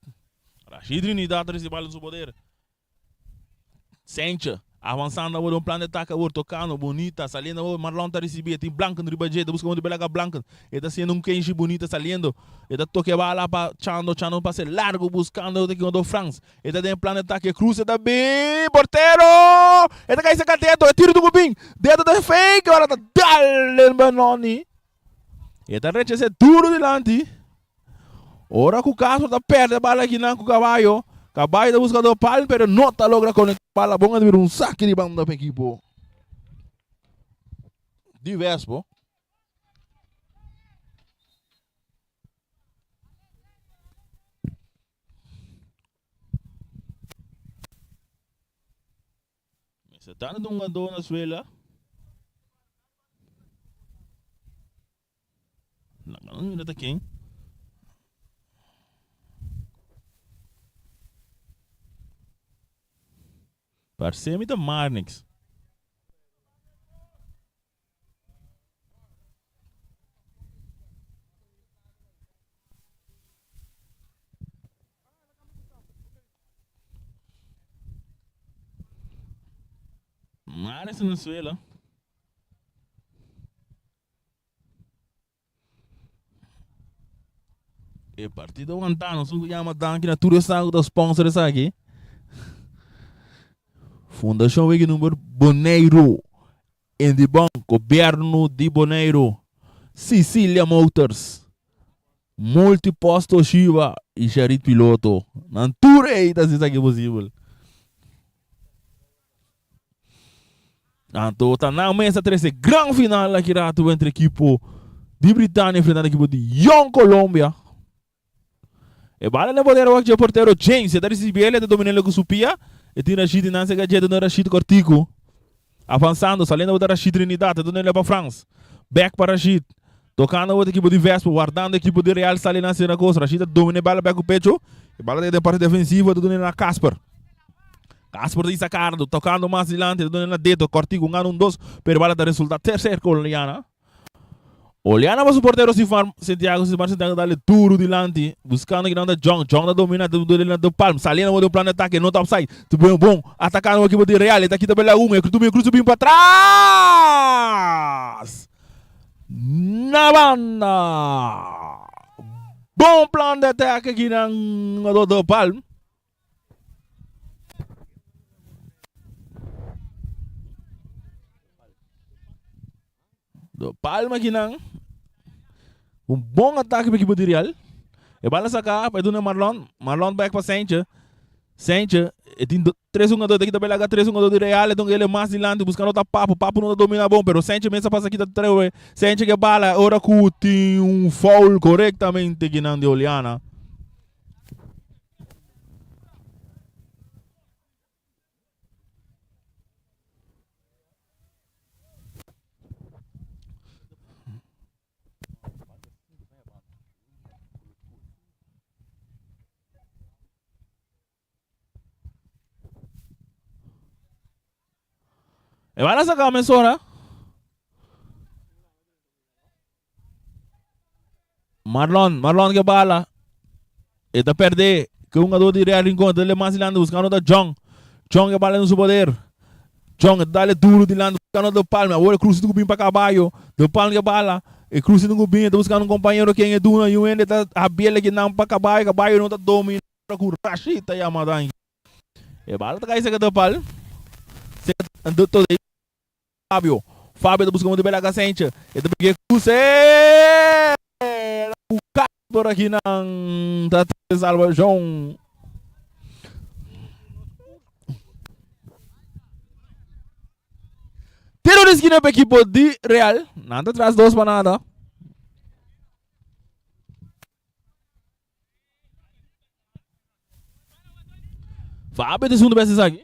Rashid Trinidad ta ricibi bala den su poder. Senche avanzando awor den un plan di atake awor tocando bonita saliendo awor Marlon ta ricibi e tin Blanken riba dje ta busca un di belaga Blanken e ta haciendo un kenshi bonita saliendo e ta toca e bala pa Chando Chando un pase largo buscando ta kico Frans E ta den plan di atake. Cruz e ta bin. Portero! E ta kai saka dedo. E tiro tuku bin. Dedo ta fake. Ora ta dal den Benoni. E ta rechas'é duro dilanti. Ora ku Castro ta perde bala akinan ku Caballo, Caballo ta buska do pal pero no ta logra konekta bala bon a bira un saki di banda pa ekipo di Vespo. Mester ta na un hungadó na suela. Laga nos mira ta ken. Parse mi ta Marnix. Marnix na suela. E partido wantá nos un yama danki na tur esnan ku ta sponsor esaki. Fundashon Wiki Number Boneiru, Indibon, Gobierno di Boneiru, Sicilia Motors, Multipost Toshiba i Sharit Piloto. Nan tur ei ta hasi esaki posibel. Anto ta nan mes a trese gran final aki rato entre ekipo di Britania enfrentando ekipo di Young Colombia. E bala den portero wak dje portero James e ta risibi el e ta domin'el ku su pia. E tin Rashid nan sega dje duna Rashid kortiku. Avansando saliendo bo ta Rashid Trinidad e dun'el pa Frans. Bek pa Rashid. Tokando bo ta ekipo di Vespo wardando ekipo di Real sali nan sena kos. Rashid ta domina e bala bek ku pecho. E bala ta den parti defensivo e ta dun'el na Casper. Casper ta Isacardo tocando mas dilanti ta duna na dedo cortico un gana un dos pero bala ta resulta tercer cu Oliana. Oliana pa su portero Sifar Santiago Sifar Santiago dale duro dilanti buscando kinan ta John John ta domina ta duna na de Palm saliendo di un plan de ataque no ta offside ta bon bon atacando equipo di Real e ta kita bela un e cruza cruza bin pa tras na banda bon plan de ataque kinan de Palm. Do Palma kinan. Un bon atake pa ekipo di Real. E bala saka pa e duna Marlon. Marlon back pa Saintje. Saintje e tin tres hungador ta kita belaga tres hungador di Real. Enton ele mas dilanti buscando ta Papu. Papu no ta domina bon pero Saintje mes a pasa kita trewe. Saintje ke bala ora ku tin un foul korektamente kinan di Oliana. E van a saca mesora. Marlon, Marlon ke bala. E ta perde. Ke un jugador di Real Rincon. Dale mas dilanti buscando ta John. John ke bala en su poder. John e dale duro dilanti buscando De Palma. Awor e cruce tuku bin pa Caballo. De Palma ke bala. E cruce tuku bin. E ta buscando un compañero ken e duna. Y un hende ta habiele kinan pa Caballo. Caballo no ta domina. Ku Rashid ta yama danki. E bala ta kai seka De Palma. Seka de Fabio. Fabio ta buska un bela Gasenche. E ta pega e cruce. Por aki nan ta salvacion. Tiro di esquina pa equipo di Real. Nan ta tras dos pa nada. Fabio ta segundo bes esaki.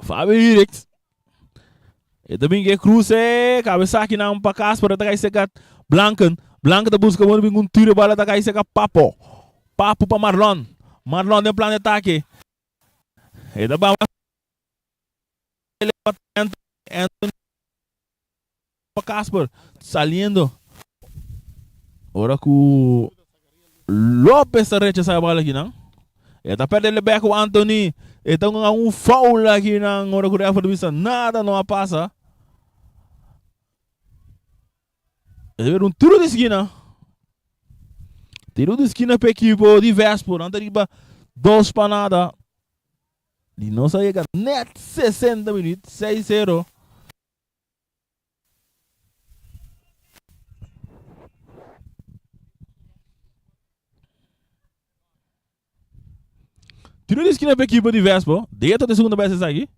Fabio Direct. E ta bin ke cruce, cabeza aki nan pa Casper, ta kai seka Blanken. Blanken ta busca bon bin un tiro bala ta kai seka Papo. Papo pa Marlon. Marlon den plan de ataque. E ta ba Anthony pa Casper saliendo ora cu Lopez ta rechasa e bal aki nan. E ta perde el bek cu Anthony. E ta un un foul aki nan ora cu referee bisa nada no a pasa. E ta bira un tiro di skina. Tiro di skina pa ekipo di Vespo. Nan ta riba dos pa nada. Di nos a yega net 60 minuut, 6-0. Tiro di eskina pa ekipo di Vespo. Deto ta e segundo bes esaki.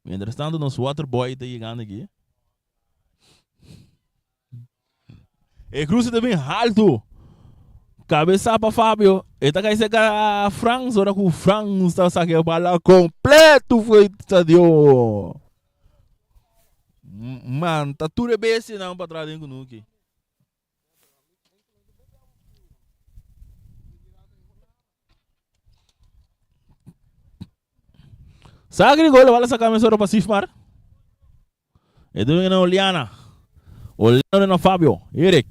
Mientras tanto nos water boy ta yegando aki. E cruce ta bin halto. Cabeza pa Fabio. E ta kai seca Frans. Ora ku Frans ta saca e bala completo foi stadion. Man, ta tur e bestianan pa atrás den kunuki. Saca di gol, bala saca mesora pa Sifmar. E domingo na Oliana. Oliana na Fabio. Eric.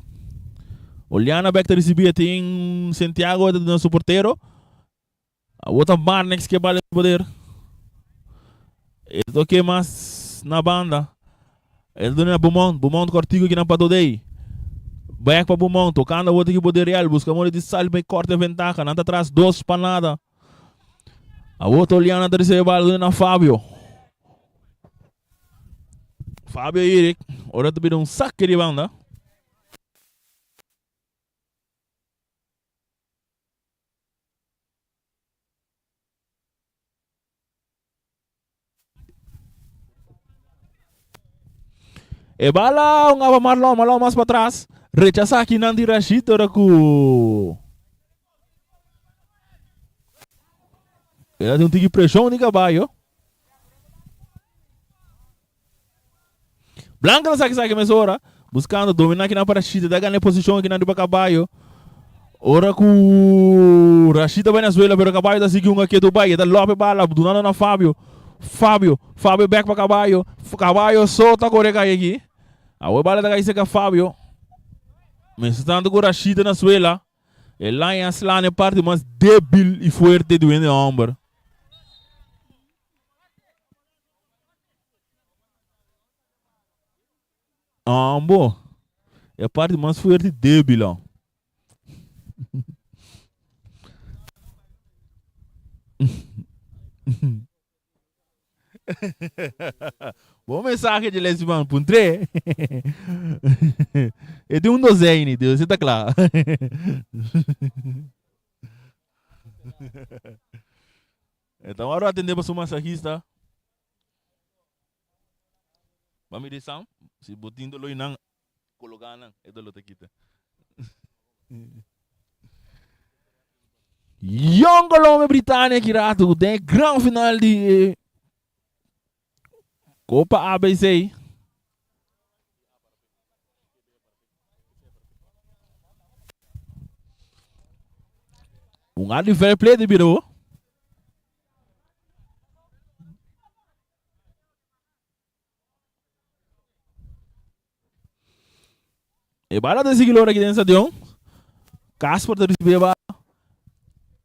Oliana back ta recibi e tin Santiago ta su portero. Awor ta Marnix ke bala den poder. E ta toke mas na banda. E ta duna na Beaumont. Beaumont kortiku kinan pa Dodey. Bek pa Beaumont. Tokando awor ta ekipo di Real. Buska modo di sali pa e korte ventaha. Nan ta tras dos pa nada. Awor ta Oliana ta risibi e bala duna na Fabio. Fabio Eric. Ora ta bira un sake di banda. E bala un aba Marlon, Marlon mas patras. Rechasa aki nan di Rashid ora ku Era un tiki preshon di kabayo. Blanca ta saki saki mesora, buscando domina kinan pa Rashida, ta gana e posicion kinan riba caballo. Ora cu Rashida bai na suela, pero caballo ta sigui hunga ketu bai, e ta lope bala, dunando na Fabio. Fabio, Fabio back pa caballo, caballo so ta core cay aki. Awe bala ta cay cerca Fabio. Mientras tanto cu Rashida na suela, e laña sla na e parti mas debil y fuerte di hende homber. Ambo. E parti mas fuerte débil oh. Bon mensahe di Lesman, puntr'é. E tin un dozijn, Dios, e ta kla. E ta wòrdu atendé pa su masahista. Ba mira esam, si bo tin doló i nan kologá nan, e doló ta kita. Jong Colombia Britania ki rato ku den e gran final di e Copa ABC. Un art di fair play di bira bo. E bala ta sigui lora aki den stadion. Casper ta ricibi e bala.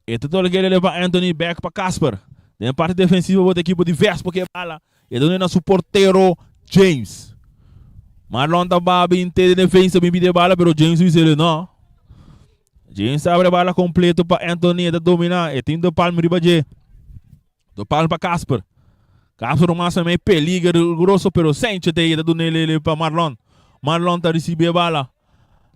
E ta tole kere pa Anthony back pa Casper. Den parte defensivo bo ta ekipo di Vespo ke bala. E ta duna na su portero James. Marlon ta ba bin te den defensa bin pidi e bala pero James bisa ele no. James ta abre bala completo pa Anthony e ta domina. E tin de palm riba dje. Do palm pa Casper. Casper un masa mei peligroso pero Sencho te e ta duna ele pa Marlon. Marlon ta ricibi e bala.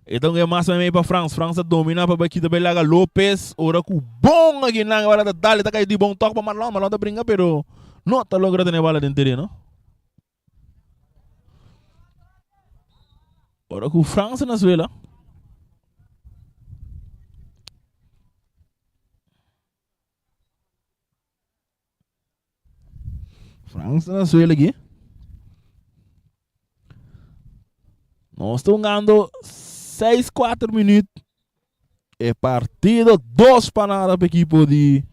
E ta un masa mei pa Frans. Frans ta domina pa bai kita bai laga Lopez. Ora ku bon aki nan e bala ta dal e ta kai di bon tok pa Marlon. Marlon ta bringa pero no ta logra tene e bala den tereno. Ora ku Frans na suela. Frans na suela aki. Nos ta hungando 6, 4 minuut. E partido 2 pa nada pa ekipo di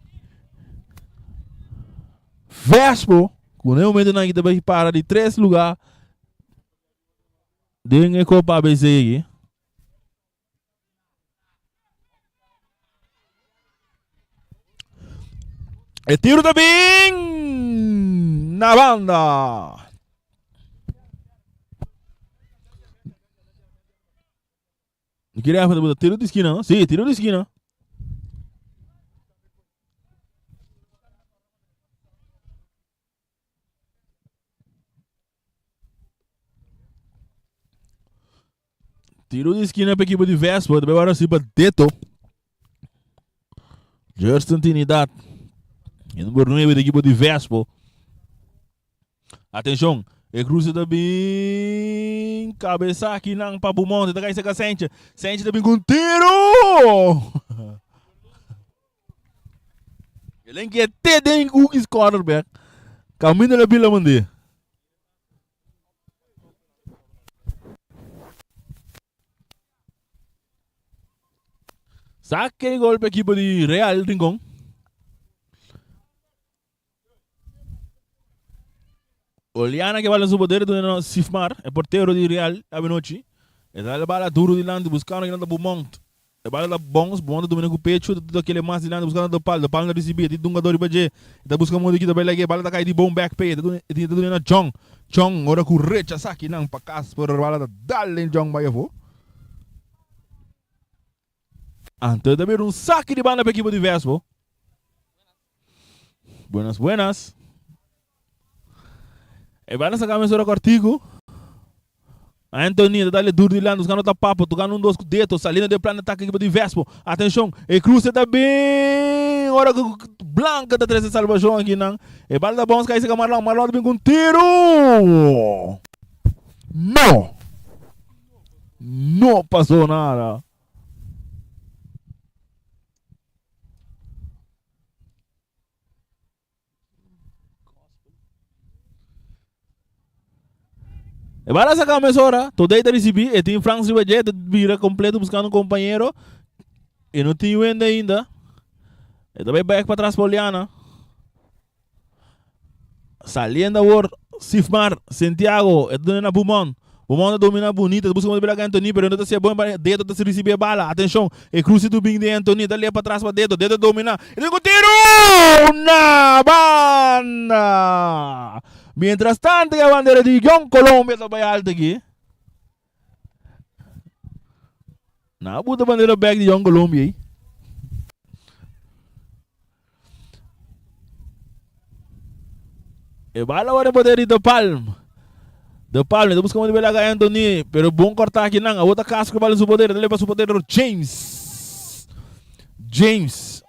Vespo. Ku na e momento nan ta bai para di 3 lugar den e Copa ABC aki. E tiro ta bin na banda. Kere tiro di skina, no? Sí, tiro di skina. Tiro di esquina pa equipo di Vespo, tambe wòrdu hasi pa Deto. Justin Trinidad. E number 9 di equipo di Vespo. Atenshon, e cruce ta bin cabeza aki nan pa Bumonte, ta kai seka Sentje. Sentje ta bin ku un tiro! El ke te den Cookies cornerback. Camino la bila mande. Saque e golpe equipo di Real Rincon. Oliana que bala en su poder de Sifmar, el portero di Real Avenochi. E da bala duro dilanti buscando que nada Bumont. E bala ta bons, Bumont ta domina ku pecho, ta tudo aquele mais dilanti buscando do palo, do palo na recebi, ti dungador riba dje. E ta busca modo ki ta bai lage, bala ta kai di bom back pay, e ta domina na Jong. Jong ora ku rechaza kinan pa kas, pero bala ta dal den Jong bai afo. Anto ta bira un saki di banda pa ekipo di Vespo. Buenas, buenas. E banda saka mesora kortiku. Anthony ta dale duro dilanti, buscando ta Papo, tocando un dos ku Deto, saliendo den plan de ataque ekipo di Vespo. Atenshon, e cruce ta bin! Ora ku Blanca ta trese salvacion aki nan. E bala ta bounce kai saka Marlon, Marlon ta bin ku un tiro! No! No pasó nada. E bala saca mesora, Today ta ricibi, e tin Frans riba dje, ta bira completo buscando un compañero. E no tin wende ainda. E ta bay back pa tras pa Oliana. Saliendo awor Sifmar Santiago, e ta duna na Bumon. Bumon ta domina bunita, ta busca modo bira Anthony, pero no ta hacia buen pa Dedo ta ricibi e bala. Atencion, e cruce tu bin di Anthony, ta lea pa tras pa Dedo, Dedo domina. E ta cu tiro na banda. Mientras tanto e bandera di Jong Colombia ta bay alto aki. Na buta bandera back di Jong Colombia ei. E bala ora poder di De Palm. De Palm, ta busca modo de Anthony, pero bon corta aqui nan. A bota casco bala su poder, dale pa su poder James. James.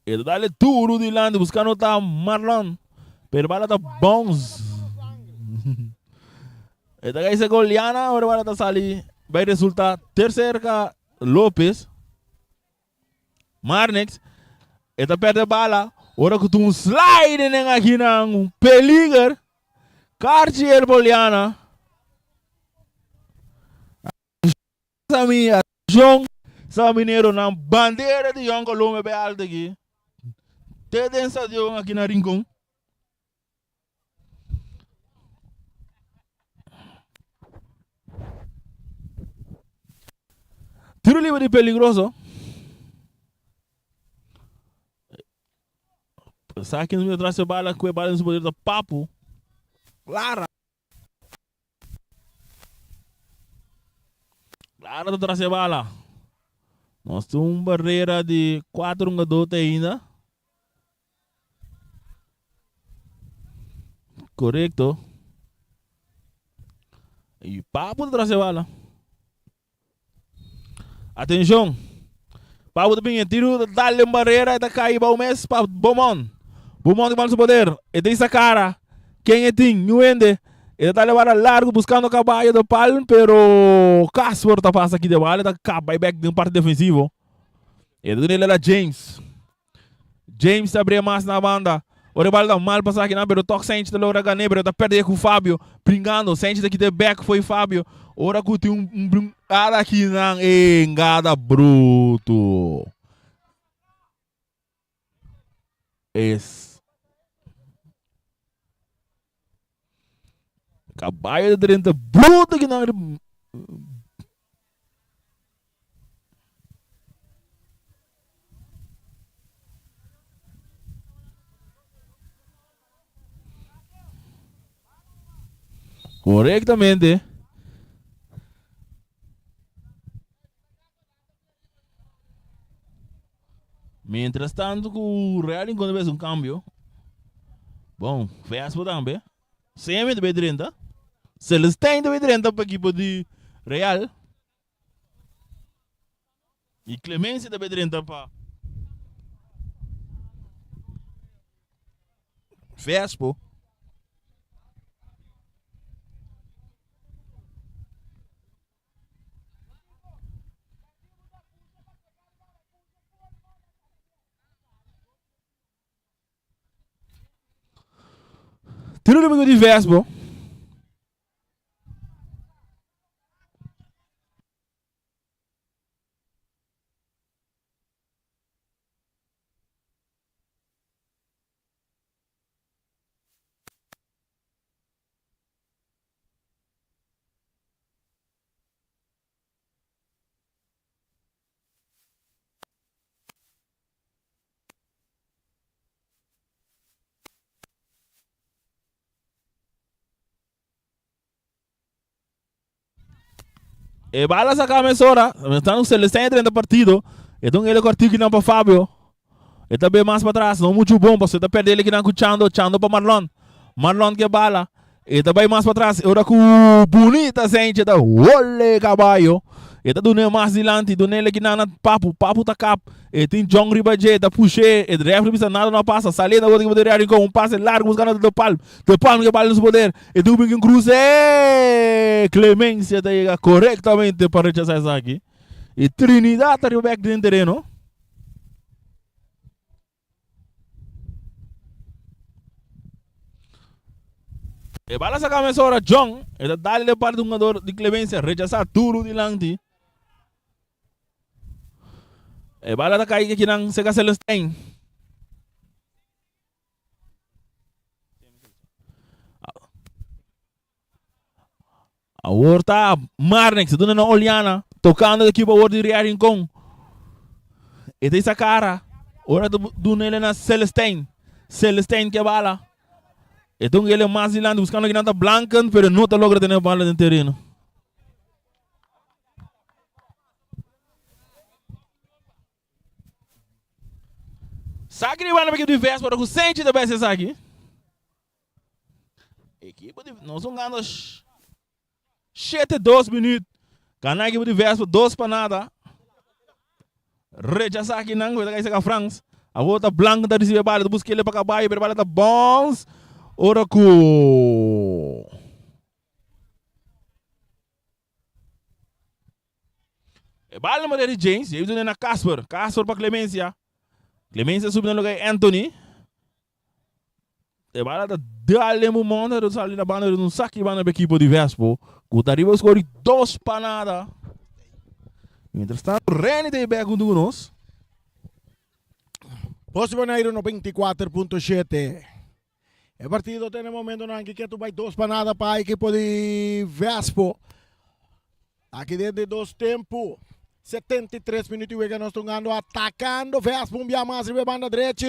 E ta dale duro dilanti buscando ta Marlon. Pero bala ta bounce. E ta cae Goliana, ora bala ta sali. Bay resulta tercer ka Lopez. Marnix. E ta perde bala. Ora ku tu un slide nen aki nan. Un peliger. Cartier Boliana. Sami atenshon sa minero nan bandera di Jong Colombia bay alto aki. Te den stadion aki na Rincon. Tiro libre di peligroso. Sa kin mi atrás e bala ku e bala en su poder ta Papu. Lara. Lara ta tras e bala. Nos tin un barrera di 4 hungadó te ainda. Korekto. I Papu ta tras e bala. Atenshon. Papu ta bin e tiru ta dal den barrera e ta kai bou mes pa Beaumont. Beaumont ku bala su poder. E ta isa kara. Ken e tin? Niun hende. E ta dal e bala largu buskando kabayo de Palm pero Casper ta pasa aki de bala e ta kap bai bek den parti defensivo. E ta duna el a James. James ta bria mas na banda. Ora e bala ta mal pasa akinan pero tok Sanchez ta logra gané pero ta perde ku Fabio bringando. Sanchez ta kita e bek fo'i Fabio. Ora ku tin un brincada akinan e ngada bruto. Es Caballo ta drenta bruto akinan. Correctamente. Mientras tanto ku Real Rincon ta un cambio. Bon, Vespo tambe. Semi ta bay drenta. Celestijn ta bay drenta pa equipo di Real. Y Clemencia ta bay drenta pa. Vespo. Tiro di di Vespo. E bala saca mesora. Están Celestijn entra partido. E don ele cortico nan pa Fabio. E ta be mas pa tras, no mucho bom, paso e ta perde ele kinan ku Chando, Chando pa Marlon. Marlon ke bala. E ta bai mas pa tras, ora ku Bunita Sentje ta hole kabayo. E ta dun'é mas dilanti, dun'é kinan na Papu, Papu ta kap. E tin Jong riba dje, ta push'é, e refri bisa nada no a pasa. Saliendo awor di poder Rincon, un pase largo buscando De Palm. De Palm ke bala den su poder. E tin ku bin ku un kruse. Clemencia ta yega korektamente pa rechasá esaki. I Trinidad ta riba bek den tereno. E bala saca mesora John. E ta dale de parte di un jugador di Clemencia. Rechasa duro dilanti. E bala ta cai aki nan cerca Celestijn. Awor ta Marnix, duna na Oliana, tocando e equipo awor di Real Rincon. E ta isa cara. Ora ta duna ele na Celestijn. Celestijn ke bala. E ta un ele mas dilanti buscando kinan ta Blanken, pero no ta logra tene bala den tereno. Saki di banda pa equipo di Vespa, ora ku Senchi ta bes esaki. Equipo di nos hungando 7-2 minuut. Gana equipo di Vespa 2 pa nada. Rechasa aki nan, weta kai saka Frans. Awor ta Blanco ta recibe bala, ta busca ele pa caballo, pero bala ta bounce. Ora ku E bala na di James, James duna na Casper, Casper pa Clemencia. Clemencia subi na lugar di Anthony. E bala ta dal den pulmon, ta sali na banda di un saki banda pa ekipo di Vespo, ku ta riba skor di 2 pa nada. Mientras tanto, Renny ta bek huntu ku nos. Bos di Boneiru 94.7. E partido ta na e momentonan aki ketu bai 2 pa nada pa ekipo di Vespo. Aki den di dos tempu. 73 minuut di wega nos ta hungando atakando Vespo un bia mas riba e banda drechi.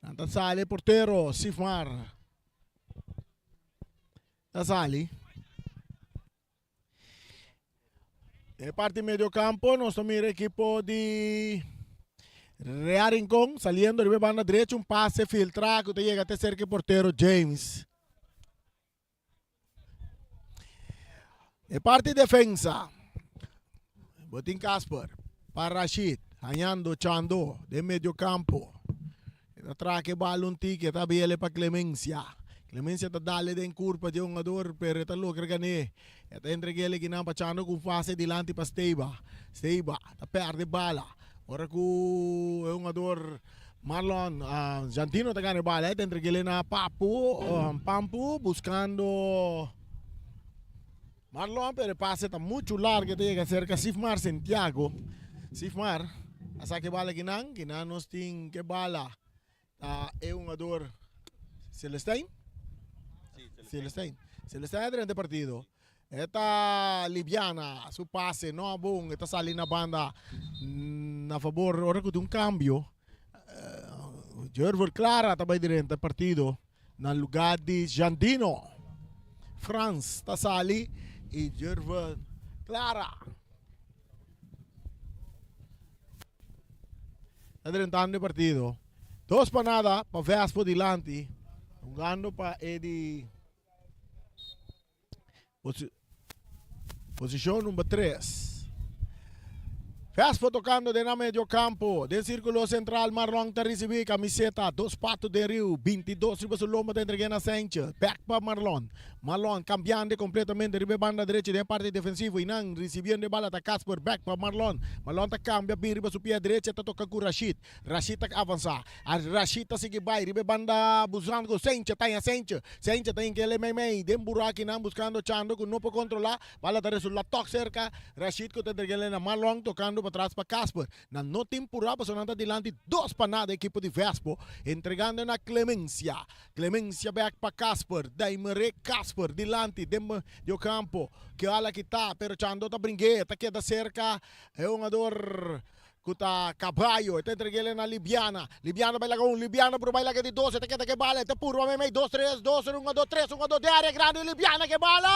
Nan ta sali e portero Sifmar. Ta sali. E parti medio campo nos ta mira ekipo di Real Rincon saliendo riba e banda drechi un pase filtra ku ta yega te serka e portero James. E parti defensa. Botin Casper pa Rashid. Hañando Chando den medio campo. E ta traha e bal un tiki, e ta biele pa Clemencia. Clemencia ta dale den curpa di e hungador, pero e ta logra gané. E ta entreg'é kinan pa Chando cu un pase dilanti pa Steiba. Steiba ta perde bala. Ora cu e hungador Marlon Jantino ta gana e bala, e ta entreg'é na Papu, Pampu buscando Marlon, pero e pase ta mucho largo, e ta yega cerca Sifmar Santiago. Sifmar a saca e bala kinan, kinan nos tin ke bala ta e hungador Celestijn. Celestijn. Celestijn a drenta e partido. E ta libiana su pase no a bon, e ta sali na banda na fabor ora ku tin un kambio. Jerver Clara ta bai drenta e partido na lugar di Jandino. Frans ta sali i Jerver Clara ta drentando e partido. Dos pa nada pa Vespo dilanti, hungando pa e di Posishon number 3. Vespo tocando den nan medio campo. Den circulo central Marlon ta ricibi camiseta dos pato den riu 22 riba su lomba ta entregue na Saintje. Back pa Marlon. Marlon cambiando completamente riba e banda derechi den e parti defensivo y nan ricibiendo e bala ta Casper back pa Marlon. Marlon ta cambia bin riba su pia derechi ta toca cu Rashid. Rashid ta avansa. Rashid ta sigui bai riba e banda buscando cu Saintje ta haña Saintje. Saintje ta hinkele meimei den buraco y nan buscando Chando cu no por controla. Bala ta resulta tok serka Rashid ku ta entreg'el na Marlon tokando patras pa Casper. Nan no tin purá pasobra nan ta dilanti dos pa nada ekipo di Vespo entregando na Clemencia. Clemencia bek pa Casper. Daimeré Casper dilanti den medio kampo. Ke ala kita pero Chando ta bring'é ta keda serka e hungador Ku ta Caballo, e ta entreg'el na Libiana. Libiana bai laga un, Libiana puru bai laga di dos, e ta keda ke bala, e ta purba meimei, dos, tres, dos, un, dos, tres, un, dos, den area grandi, Libiana ke bala!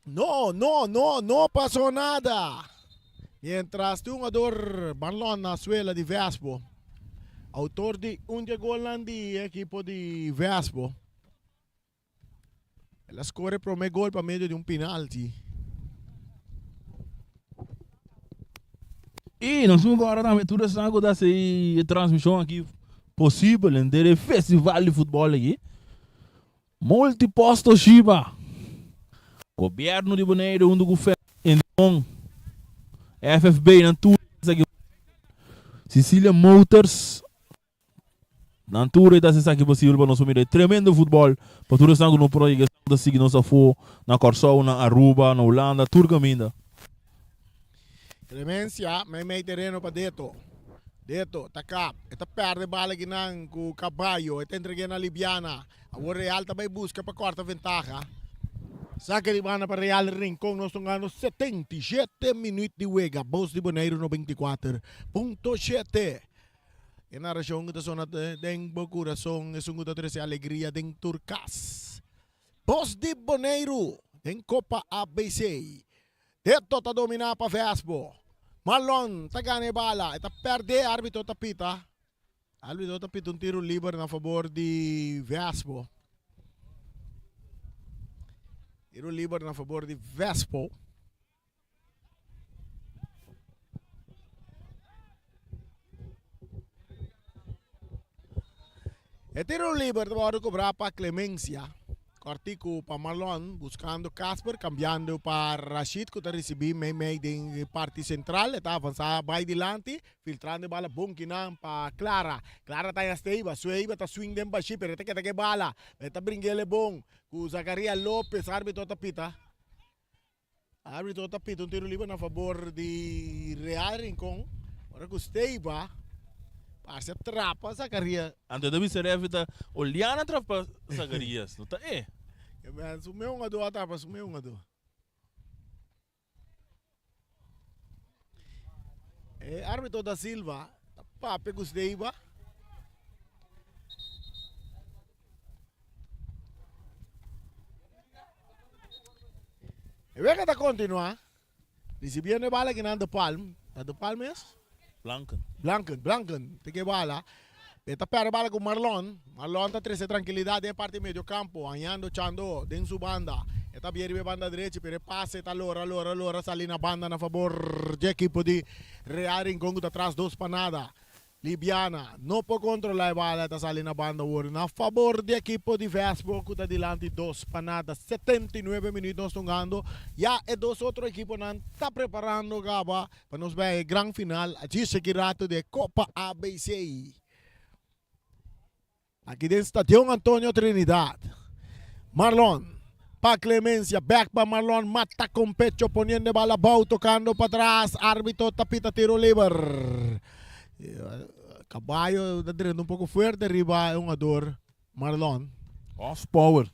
No, no, no, no pasó nada. Mientras tin hungador Marlon na suela di Vespo, autor di un di e golnan di e ekipo di Vespo. El a score e prome gol pa medio di un penalti. Y nos tin ora tambe tur esnan cu ta haci e transmision aki posibel henter e festival di futbol aki. Multipost Toshiba, Gobierno di Bonaire hunto cu Endemon, FFB nan tur esaki. Cecilia Motors. Nan tur e ta hasi esaki posibel pa nos por mira e tremendo futbòl pa tur esnan ku no por a yega esnan ku ta sigui nos afó na Kòrsou, na Aruba, na Hulanda, tur kaminda. Clemencia meimei tereno pa Deto. Deto ta kap. E ta perde bala kinan ku Caballo. E ta entreg'é na Libiana. Awor Real ta bai buska pa kòrta ventaha. Sake di banda pa Real Rincon. Nos ta hungando 77 minüt di wega. Bos di Boneiru 94.7. E narashon ku ta sona den bo kurason, esun ku ta trese alegria den tur kas. Bos di Boneiru den Kopa ABC. Deto ta dominá pa Vespo. Marlon ta gana e bala, e ta pèrdè, árbitro ta pita. Árbitro ta pita un tiru liber na fabor di Vespo. Tiru liber na fabor di Vespo. E tiro liber ta wòrdu kobrá pa Clemencia. Kòrtiku pa Marlon buskando Casper kambiando pa Rashid ku ta risibí meimei den parti sentral. E ta avansá bai dilanti filtrando e bala bon kinan pa Clara. Clara ta haña Steiba. Sweiba ta swing den bashí pero e ta keda ku e bala. E ta bring'el e bon ku Zacaria Lopez. Árbitro ta pita. Arbitro ta pita un tiro liber na fabor di Real Rincon. Ora cu Steiba parse a trapa Zacarias. Anto e ta bisa refi ta Oliana trapa Zacarias, no ta e. E men su mes hungador a trapa su mes hungador. E arbitro da Silva ta papia cu Steiba. E wega ta kontinuá. Risibiendo e bala akinan De Palm. Ta De Palm es? Blanken. Blanken, Blanken tin ke bala. E ta pèrdè bala ku Marlon. Marlon ta trese trankilidat den e parti medio kampo, hañando Chando den su banda. E ta bia riba e banda drechi, pero e pase ta lora, lora, lora sali na banda na fabor dje ekipo di Real Rincon ku ta tras dos pa nada. Libiana no por controla e bala ta sali na banda awor na fabor di ekipo di Vespo cu ta dilanti dos pa nada. 79 minuut nos ta hungando ya e dos otro ekiponan ta preparando caba pa nos bay e gran final djis aki rato di e Copa ABC. Aki den Stadion Antonio Trinidad. Marlon pa Clemencia, back pa Marlon, mata con pecho poniendo e bala abou, tocando patras, arbitro ta pita tiro liber. Caballo ta drenta un poco fuerte riba e hungador Marlon. Horsepower.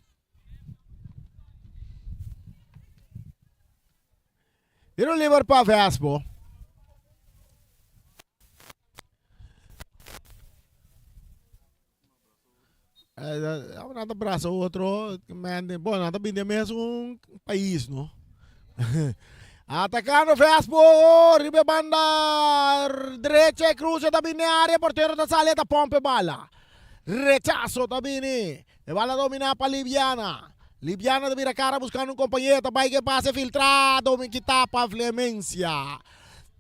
Tiro liber pa Vespo. Nan ta brasa otro, bon nan ta bini den mesun pais no. Atacando Vespo riba e banda derecha e cruce ta bini den area portero ta sali e ta pompa e bala. Rechazo ta bini e bala domina pa Libiana. Libiana ta bira kara buskando un kompañero, ta bai ke pase filtrá, Dominki tapa Vlemencia.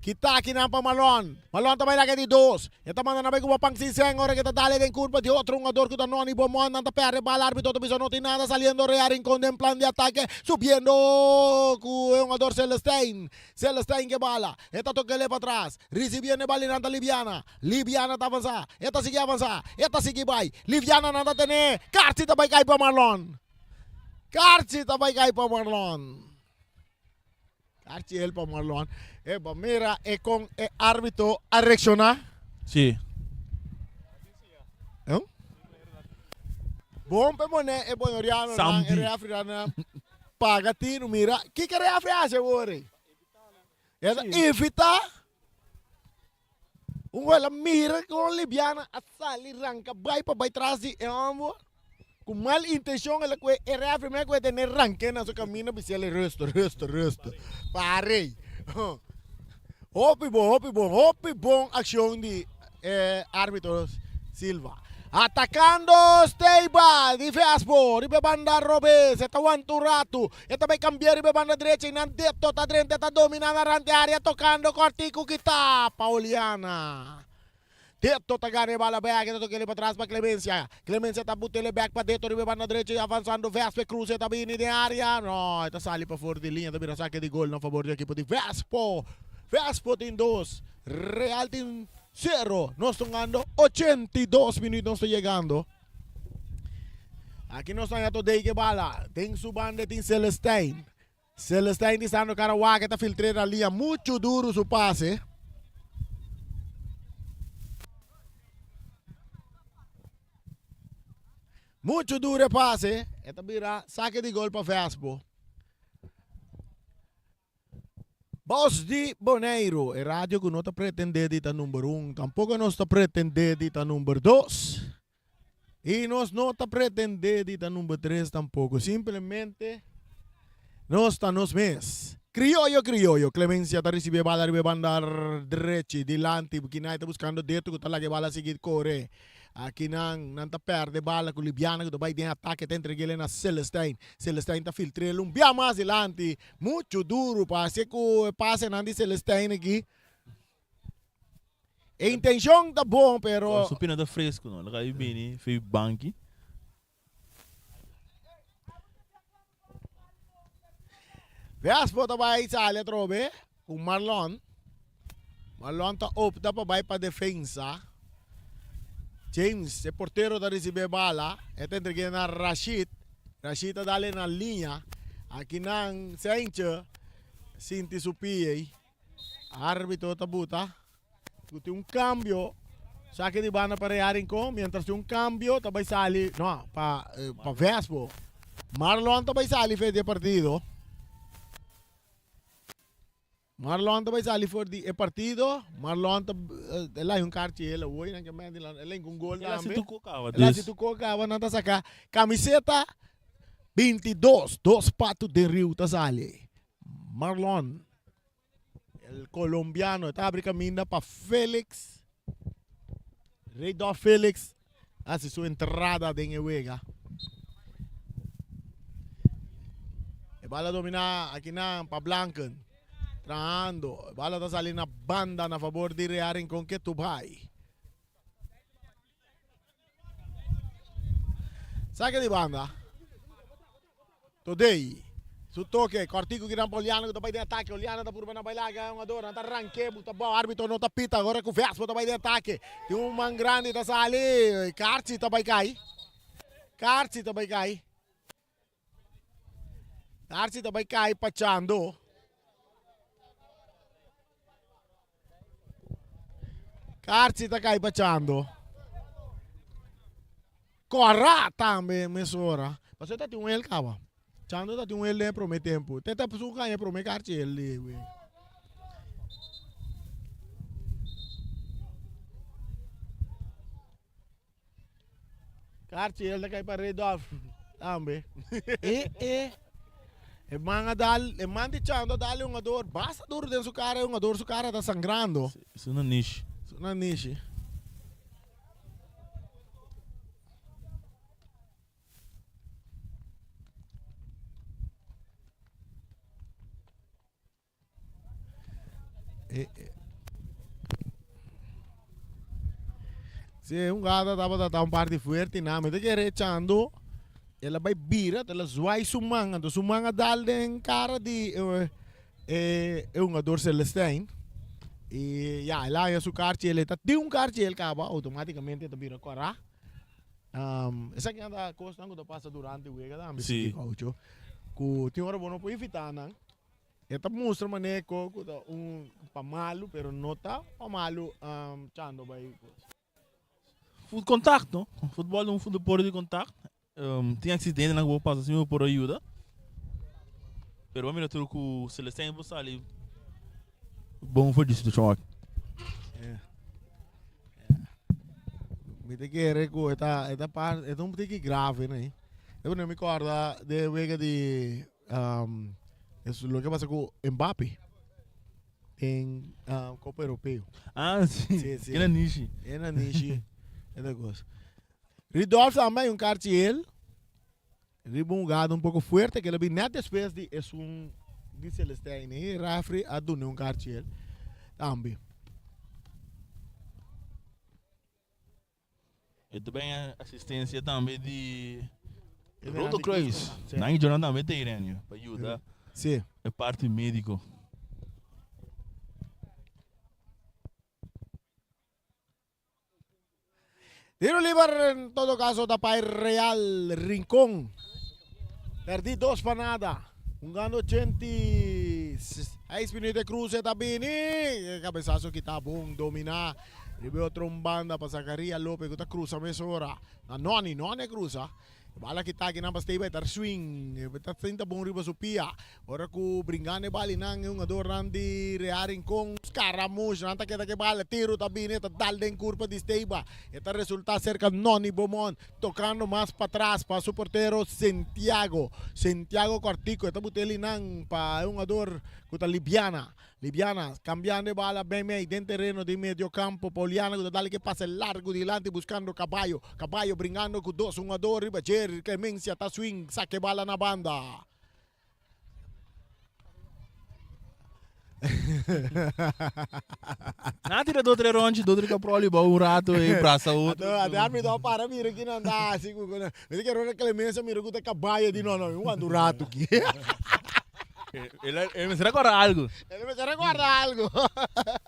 Kita akinan pa Marlon. Marlon ta bai laga di dos. E ta manda nan bai kuma pan sin sen ora ke ta dale den kurpa di otro hungador ku ta Noni Beaumont. Nan ta perde bal, arbitro ta bisa no tin nada saliendo Real Rincon den plan di atake subiendo ku e hungador Celestijn. Celestijn ke bala. E ta tokele patras. Risibiendo e bal di nan ta Libiana. Libiana ta avansa. E ta sigui avansa. E ta sigui bai. Libiana nan ta tene. Karchi ta bai kai pa Marlon. Karchi ta bai kai pa Marlon. Karchi el pa Marlon. E ba mira e kon e arbitro a reakshoná. Sí. Huh? Bon pe moné e bonoriano nan, e reafri nan paga tinu mira. Kiko reafri hasi awor? E ta evitá. Un wela mira kon Libiana a sali ranka bai pa bai tras di e homber. Ku mal intenshon el a kue e refri mei kue tene ranke na su kaminda bisel rustu rustu rustu parei. Hopi bon hopi bon hopi bon akshon di e arbitro Silva. Atakando Steiba di Vespo riba e banda robes e ta wanta un ratu. E ta bai kambia riba e banda drecha i nan Detto ta drenta e ta domina na rant e area tokando kòrtiku kita pa Oliana. Detto ta gana e bala bèk e ta tok'e riba tras pa Clemencia. Clemencia ta but'e bèk pa Detto riba e banda drecha i avansando Vespo e krusa e ta bini den area. No, e ta sali pafor di liña ta bira sake di gol na fabor di ekipo di Vespo. Vespo tin dos, Real tin sero. Nos ta hungando 82 minuut nos ta yegando. Aki nos haña Todey ke bala. Den su banda tin Celestijn. Celestijn di Sandro Karawaga ta filtr'é na liña muchu duru su pase. Muchu duru e pase. E ta bira sake di gol pa Vespo. Bos di Boneiru, e radio ku no ta pretendé di ta number un, tampoko nos ta pretendé di ta number dos, i nos no ta pretendé di ta number tres tampoko, simplemente nos ta nos mes. Krioyo, krioyo, Clemencia ta risibí e bala riba e banda drechi, dilanti, Kinai ta buskando Deto ku ta laga e bala sigui kore. Akinan nan ta perde bala ku Libiana ku ta bai den atake ta entreg'el na Celestijn. Celestijn ta filtr'el un bia mas dilanti. Muchu duru parse ku e pasenan di Celestijn aki. E intenshon ta bon pero. Su pina ta fresku no. Laga bini fi banki. Vespo ta bai sali atrobe ku Marlon. Marlon ta opta pa bai pa defensa. James, e portero ta risibi e bala. E ta entreg'é na Rashid. Rashid ta dale na liña. Akinan Seintje sinti su pie ei. Arbitro ta buta ku tin un kambio. Sake di banda pa Real Rincon. Mientras tin un kambio ta bai sali, no, pa pa Vespo. Marlon ta bai sali for di e partido. Marlon ta bai sali for di e partido. Marlon ta el a haña un karchi hel awor nan ke menti el a hinka un gol El a tambe. hasi tur kaba El a hasi dus. tur ko kaba nan ta saka kamiseta 22, dos patu den riu ta sali. Marlon el colombiano ta abri caminda pa Felix. Reydolf Felix haci su entrada den e wega. E bala domina akinan pa Blanken. Trahando. E bala ta sali na banda na favor di Real Rincon Ketubay. Sake di banda. Today. Su toke, kòrtiku kinan pa Oliana ku ta bai den atake. Oliana ta purba na bai laga hungador. Nan ta rank'é, buta bou. Arbitro no ta pita. Ora ku Vespo ta bai den atake. Tin un man grandi ta sali. Karchi ta bai kai. Karchi ta bai kai. Karchi ta bai kai pa Chando. Karchi ta kai pa Chando. Kòrá tambe mesora. Pasobra ta tin un el kaba. Chando ta tin un el den e promé tempu. Te ta su gaña e promé karchi el di wega. Karchi el ta kai pa Redolf tambe. E e e man a dal, e man di Chando a dal e hungador basta duro den su kara, e hungador su kara ta sangrando. Su nanishi. Su nanishi. Si e hungada tabata ta un parti fuerte na mi ta kere echando el a bai bira el a zwai su man anto su man a dal den kara di e e hungador Celestijn y ya el a haña su karchi el ta tin un karchi el kaba automaticamente e ta bira kora esaki nan ta kosnan ku ta pasa durante wega tambe Si. Gaucho ku tin ora bo no por evita nan. E ta mustra manera ko ku ta un pa malu pero no ta pa malu chando bai kos. Fut kontakt no, futbol ta un deporte di kontakt, tin aksidentenan ku por pasa sin bo por a yuda, pero bo mira tur ku Celestijn por sali bon for di situashon aki. Mi ta kere ku e ta e ta par e ta un tiki grave nei. E pone mi kòrda den wega di Es lo ke pasa ku Mbappe den Copa Europeo. Ah, si. Si, si. E na nishi. E na nishi. E ta kos. Ridolf tambe hay un karchi el. Riba un hugada un poko fuerte ke el a bin net despues di esun di Celestijn. E refri a duna un karchi el tambe. E ta ben asistencia tambe di Roto Kruis. Nan y Jonan tambe ta Irenio pa yuda Sí. e parti medico. Tiro liber en todo caso ta pa Real Rincón. Perdí dos pa nada. Hungando 86 minuut e cruce ta bini. E cabezazo kita bon domina. Riba e otro un banda pa Zacaria Lopez cu ta cruza mesora. Na Noni, Noni a cruza. E bala kita aki nan pa Steve e ta swing. E ta sinta bon riba su pia. Ora cu bringando e bala nan e hungadornan di Real Rincon Scaramouche nan ta keda cu e bala. Tiro ta bini e ta dal den curpa di Steve. E ta resulta cerca Noni Beaumont tocando mas patras pa su portero Santiago. Santiago Cortico e ta buteli nan pa e hungador cu ta Libiana. Libiana cambiando e bala meimei den tereno di medio campo pa Oliana cu ta dale ke pase largo dilanti buscando Caballo. Caballo bringando cu dos hungador riba dje. Clemencia ta swing saca e bala na banda. Nan a tira dos tres ronchi, dos tres caproli bou un rato e brasa otro. Ato ate arbitro a para mira ki nan ta hasi ku ku nan. Mi ta kere ora Clemencia mira ku ta caballo di no no, mi wanta un rato ki. El a el mester a guarda algo. El mester a guarda algo.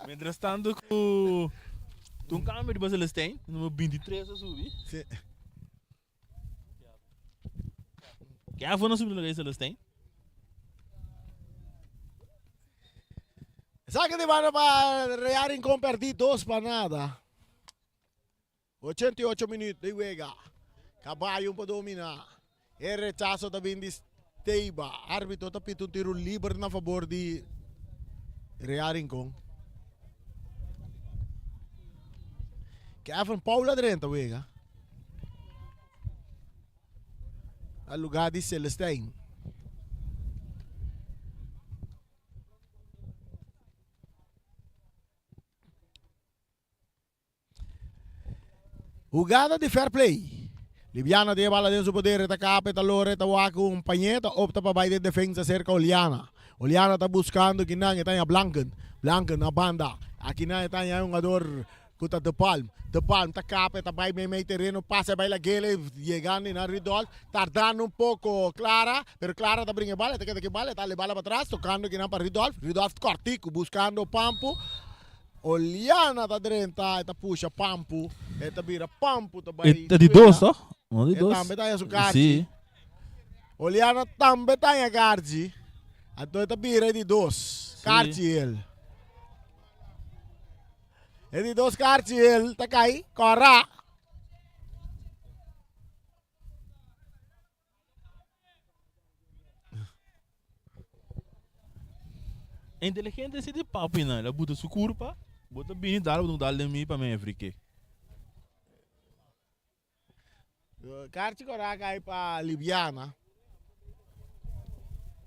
Mientras tanto ku un cambio riba Celestijn, numero 23 a subi. Si. Ke afo no subi lugar Celestijn? Saque de banda pa Real Rincón perdí dos pa nada. 88 minuut di wega. Caballo pa domina. E rechazo ta bin di Steiba. Arbitro ta pita un tiro liber na favor di Real Rincón. Kevin Paul a drenta wega. Na lugar di Celestijn. Hugada di fair play. Libiana tin e bala den su poder, e ta kapa, e ta lora, e ta wak ku un pañe, ta opta pa bai den defensa serka Oliana. Oliana ta buskando kinan e ta haña Blanken. Blanken na banda. Akinan e ta haña e hungador ku ta De Palm. De Palm ta kapa, e ta bai meimei tereno, pasa e bai lag'el, yegando i nan Ridolf. Tardando un poko Clara, pero Clara ta bringa e bala, e ta keda ku e bala, e ta hala e bala patras, tokando kinan pa Ridolf. Ridolf kòrtiku, buskando Pampu. Oliana ta drenta, e ta pusha Pampu, e ta bira Pampu ta bai. E ta di dos toch? No di dos. E tambe ta haña su karchi. Si. Oliana tambe ta haña karchi. Anto e ta bira e di dos karchi el. E di dos karchi el ta kai kòrá. Inteligente si di papi nan, el a buta su curpa, bo ta bini dal bo ta dal den mi pa mi frike. Karchi kòrá kai pa Libiana.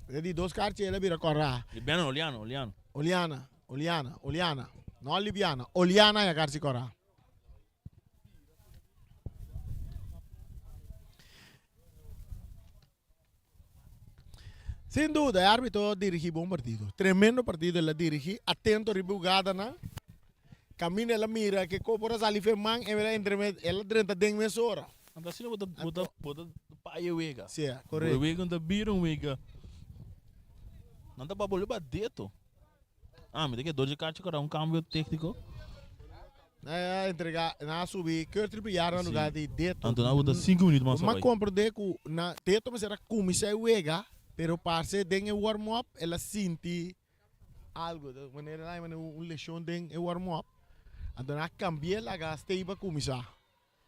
E di dos karchi el a bira kòrá. Libiana no, Oliana, Oliana. Oliana, Oliana, Oliana. No Libiana, Oliana ya karchi kòrá. Sin duda e arbitro a dirigi bon partido. Tremendo partido el a dirigi, atento riba e hugadanan. Caminda el a mira ke ko por a sali fe man, el a entre met, el a drenta den mesora. Anto asina bo ta bo ta bo ta paya e wega. Sí, korekto. E wega no ta bira un wega. Nan ta babol'e ba deto. Ah, mi ta kere Doje Cacho kora un cambio tectico. Nan a entrega, nan a subi Curtly Villar na lugar di Deto. Anto nan a bota cinco minuut mas Ma abai. comprende cu na Deto mester a cuminsa e wega, pero parce den e warm up el a sinti algo, de manera nan a yama un lesion den e warm up. Anto nan a cambia laga Steba cuminsa.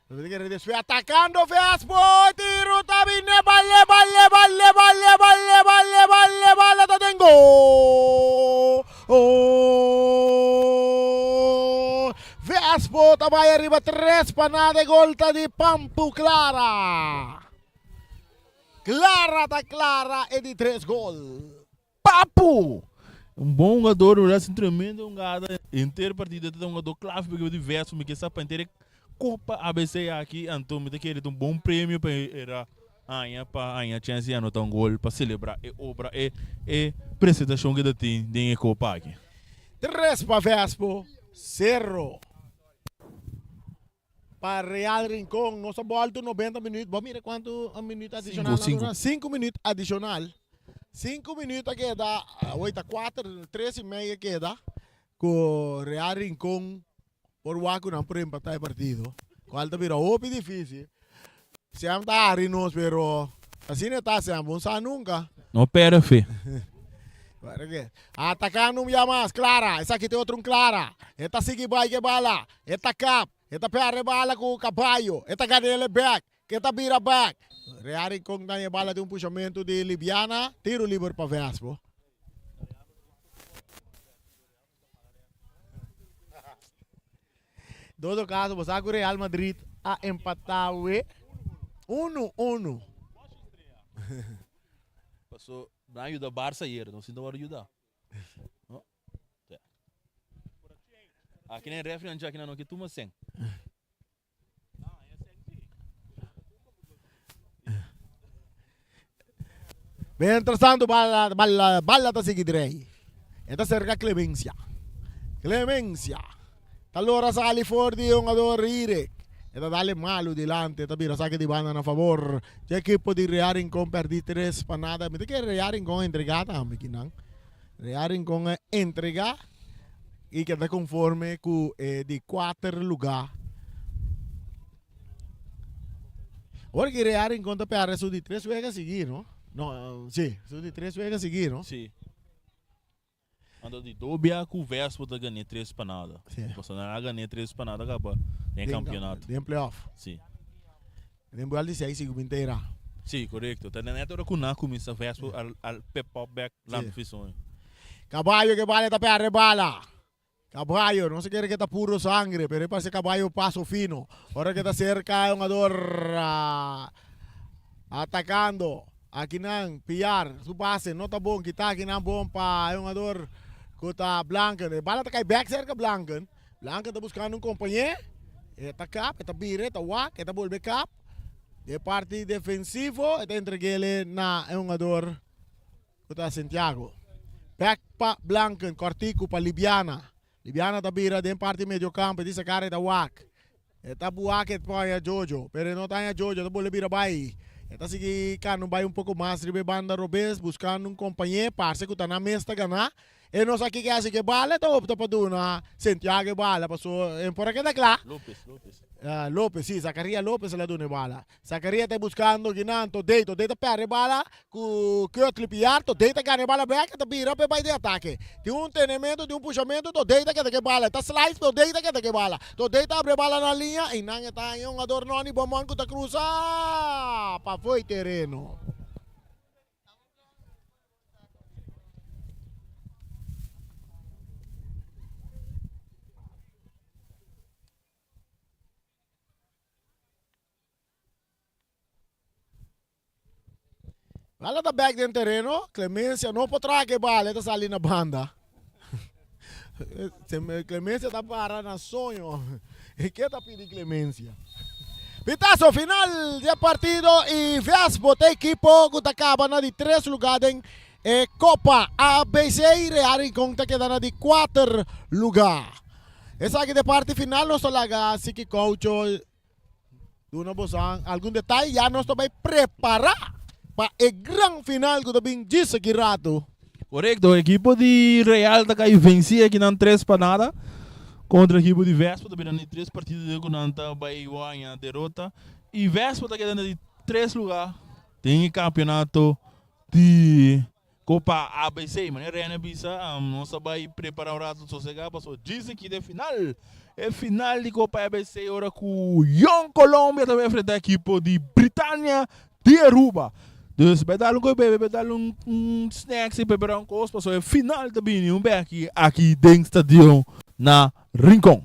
Despues atacando Vespo, tiro ta bine, bale, bale, bale, bale, bale, bale, bale, bala ta den gol. Oh! Vespo ta bai ariba 3 pa nada, e gol ta di Pampu Clara. Clara ta clara e di 3 gol. Papu! Un bon hungador, un un tremendo hungada. Henter partido e ta un hungador clave pa ekipo di Vespo. Mi ke sa pa henter e Copa ABC aki, anto mi ta kere ta un bon premio pa e era haña pa haña chance di anota un gol pa celebra e obra e e presentacion ke ta tin den e copa aki. Tres pa Vespo, sero pa Real Rincon. Nos a bolto 90 minuut. Bo mira cuanto minuut adicional Cinco, cinco. 5 minuut adicional. 5 minuut a keda, awor ta 4, 3 y media keda cu Real Rincon por wak cu nan por empata e partido. Cual ta bira hopi dificil. Siam ta hari nos pero asina e ta Siam, bo no sa nunca. No perde fe. Atacando un bia mas, Clara, esaki ta otro un Clara. E ta sigui bai ke bala, e ta kap. E ta perde bala ku Caballo. E ta gan'el e bek. Ke ta bira bek. Real Rincon daña e bala den un pushamentu di Libiana. Tiro liber pa Vespo. Todo kaso bo sa ku Real Madrid a empatá awe unu unu. Paso nan a yuda Barca ayer, nos sin ta wòrdu yuda. Aki nan e refri nan djaki nan no ke tuma sen. Mientras tanto bala, bala, bala ta sigui drei. E ta cerca Clemencia. Clemencia. Ta lora sali for di hungador Rirek. E ta dale malu dilanti. E ta bira sake di banda na favor dje ekipo di Real Rincon perdi 3 pa nada. Mi ta kere Real Rincon entrega tambe kinan. Real Rincon a entrega y keda conforme cu e di cuater lugar. Ora ki Real Rincon ta perde su di tres wega sigui, no? No, si, su di tres wega sigui, no? Si. Anto di dos bia cu Vespo ta gane tres pa nada. Si. Pasobra nan a gane tres pa nada caba den campeonato. Den playoff. Si. Den buel di seis sigu bin tera. Si, korekto. Ta net ora ku nan kuminsá Vespo al al pep up bek lampi fison. Kabayo ke bala e ta perde bala. Kabayo, no se kere ke ta puro sangre, pero e parse kabayo paso fino. Ora ke ta serka e hungador atakando. Akinan Piar su pase no ta bon, kita akinan bon pa e hungador ku ta Blanken. E bala ta kai bek serka Blanken. Blanken ta buskando un kompañé, e ta kap, e ta bira, e ta wak, e ta bolbe kap. Den parti defensivo e ta entreg'el na e hungador ku ta Santiago. Bek pa Blanken, kòrtiku pa Libiana. Libiana ta bira den parti medio kampo, e di sakar e ta wak. E ta buak e ta haña Jojo, pero e no ta haña Jojo, e ta bolbe bira bai. E ta sigui kanu bai un poko mas riba e banda robes, buskando un kompañé, parse ku ta nan mes ta ganá. E no sa kiko e hasi ku e bala, e ta opta pa duna Santiago e bala, paso e por a keda kla. Lopez, Lopez. Lopez, si, Zacaria Lopez el a duna e bala. Zacaria ta buskando kinan, Todey, Todey ta pèrdè e bala ku Kurtley Piar, Todey ta gana e bala bèk, e ta bira pa e bai den atake. Tin un tenementu, tin un pushamentu, Todey ta keda ku e bala, e ta slice, Todey ta keda ku e bala. Todey ta abri e bala na liña, einan e ta haña un hungador Nonny Bomon ku ta krusa pafó e tereno. Bala ta bek den tereno. Clemencia no por traha ke bala, e ta sali na banda. Clemencia ta para na soño. E ke ta pidi Clemencia? Pitazo final di e partido y Vespo ta ekipo ku ta kaba na di tres lugar den. E Kopa ABC i Real Rincon ta keda na di kuater lugá. Esaki ta e parti final, nos ta laga Siki Koucho duna boso algun detaye, ya nos ta bai prepará pa e gran final ku ta bin djis aki ratu. Korekto, ekipo di Real ta kai vensí aki nan 3 pa 0 kontra ekipo di Vespa, ta bira di tres partido ku nan ta bai guaña derota i Vespa ta keda na di tres lugá den e kampeonato di Kopa ABC. Manera Rene bisa, nos a bai prepará un ratu sosegá pasobra djis aki den final, e final di Kopa ABC, ora ku Jong Colombia ta bai enfrentá ekipo di Britania di Aruba. Dus bai dal un koi bebe, bai dal un snacks i prepará un kos pasobra e final ta bini un beki aki den stadion na Rincon.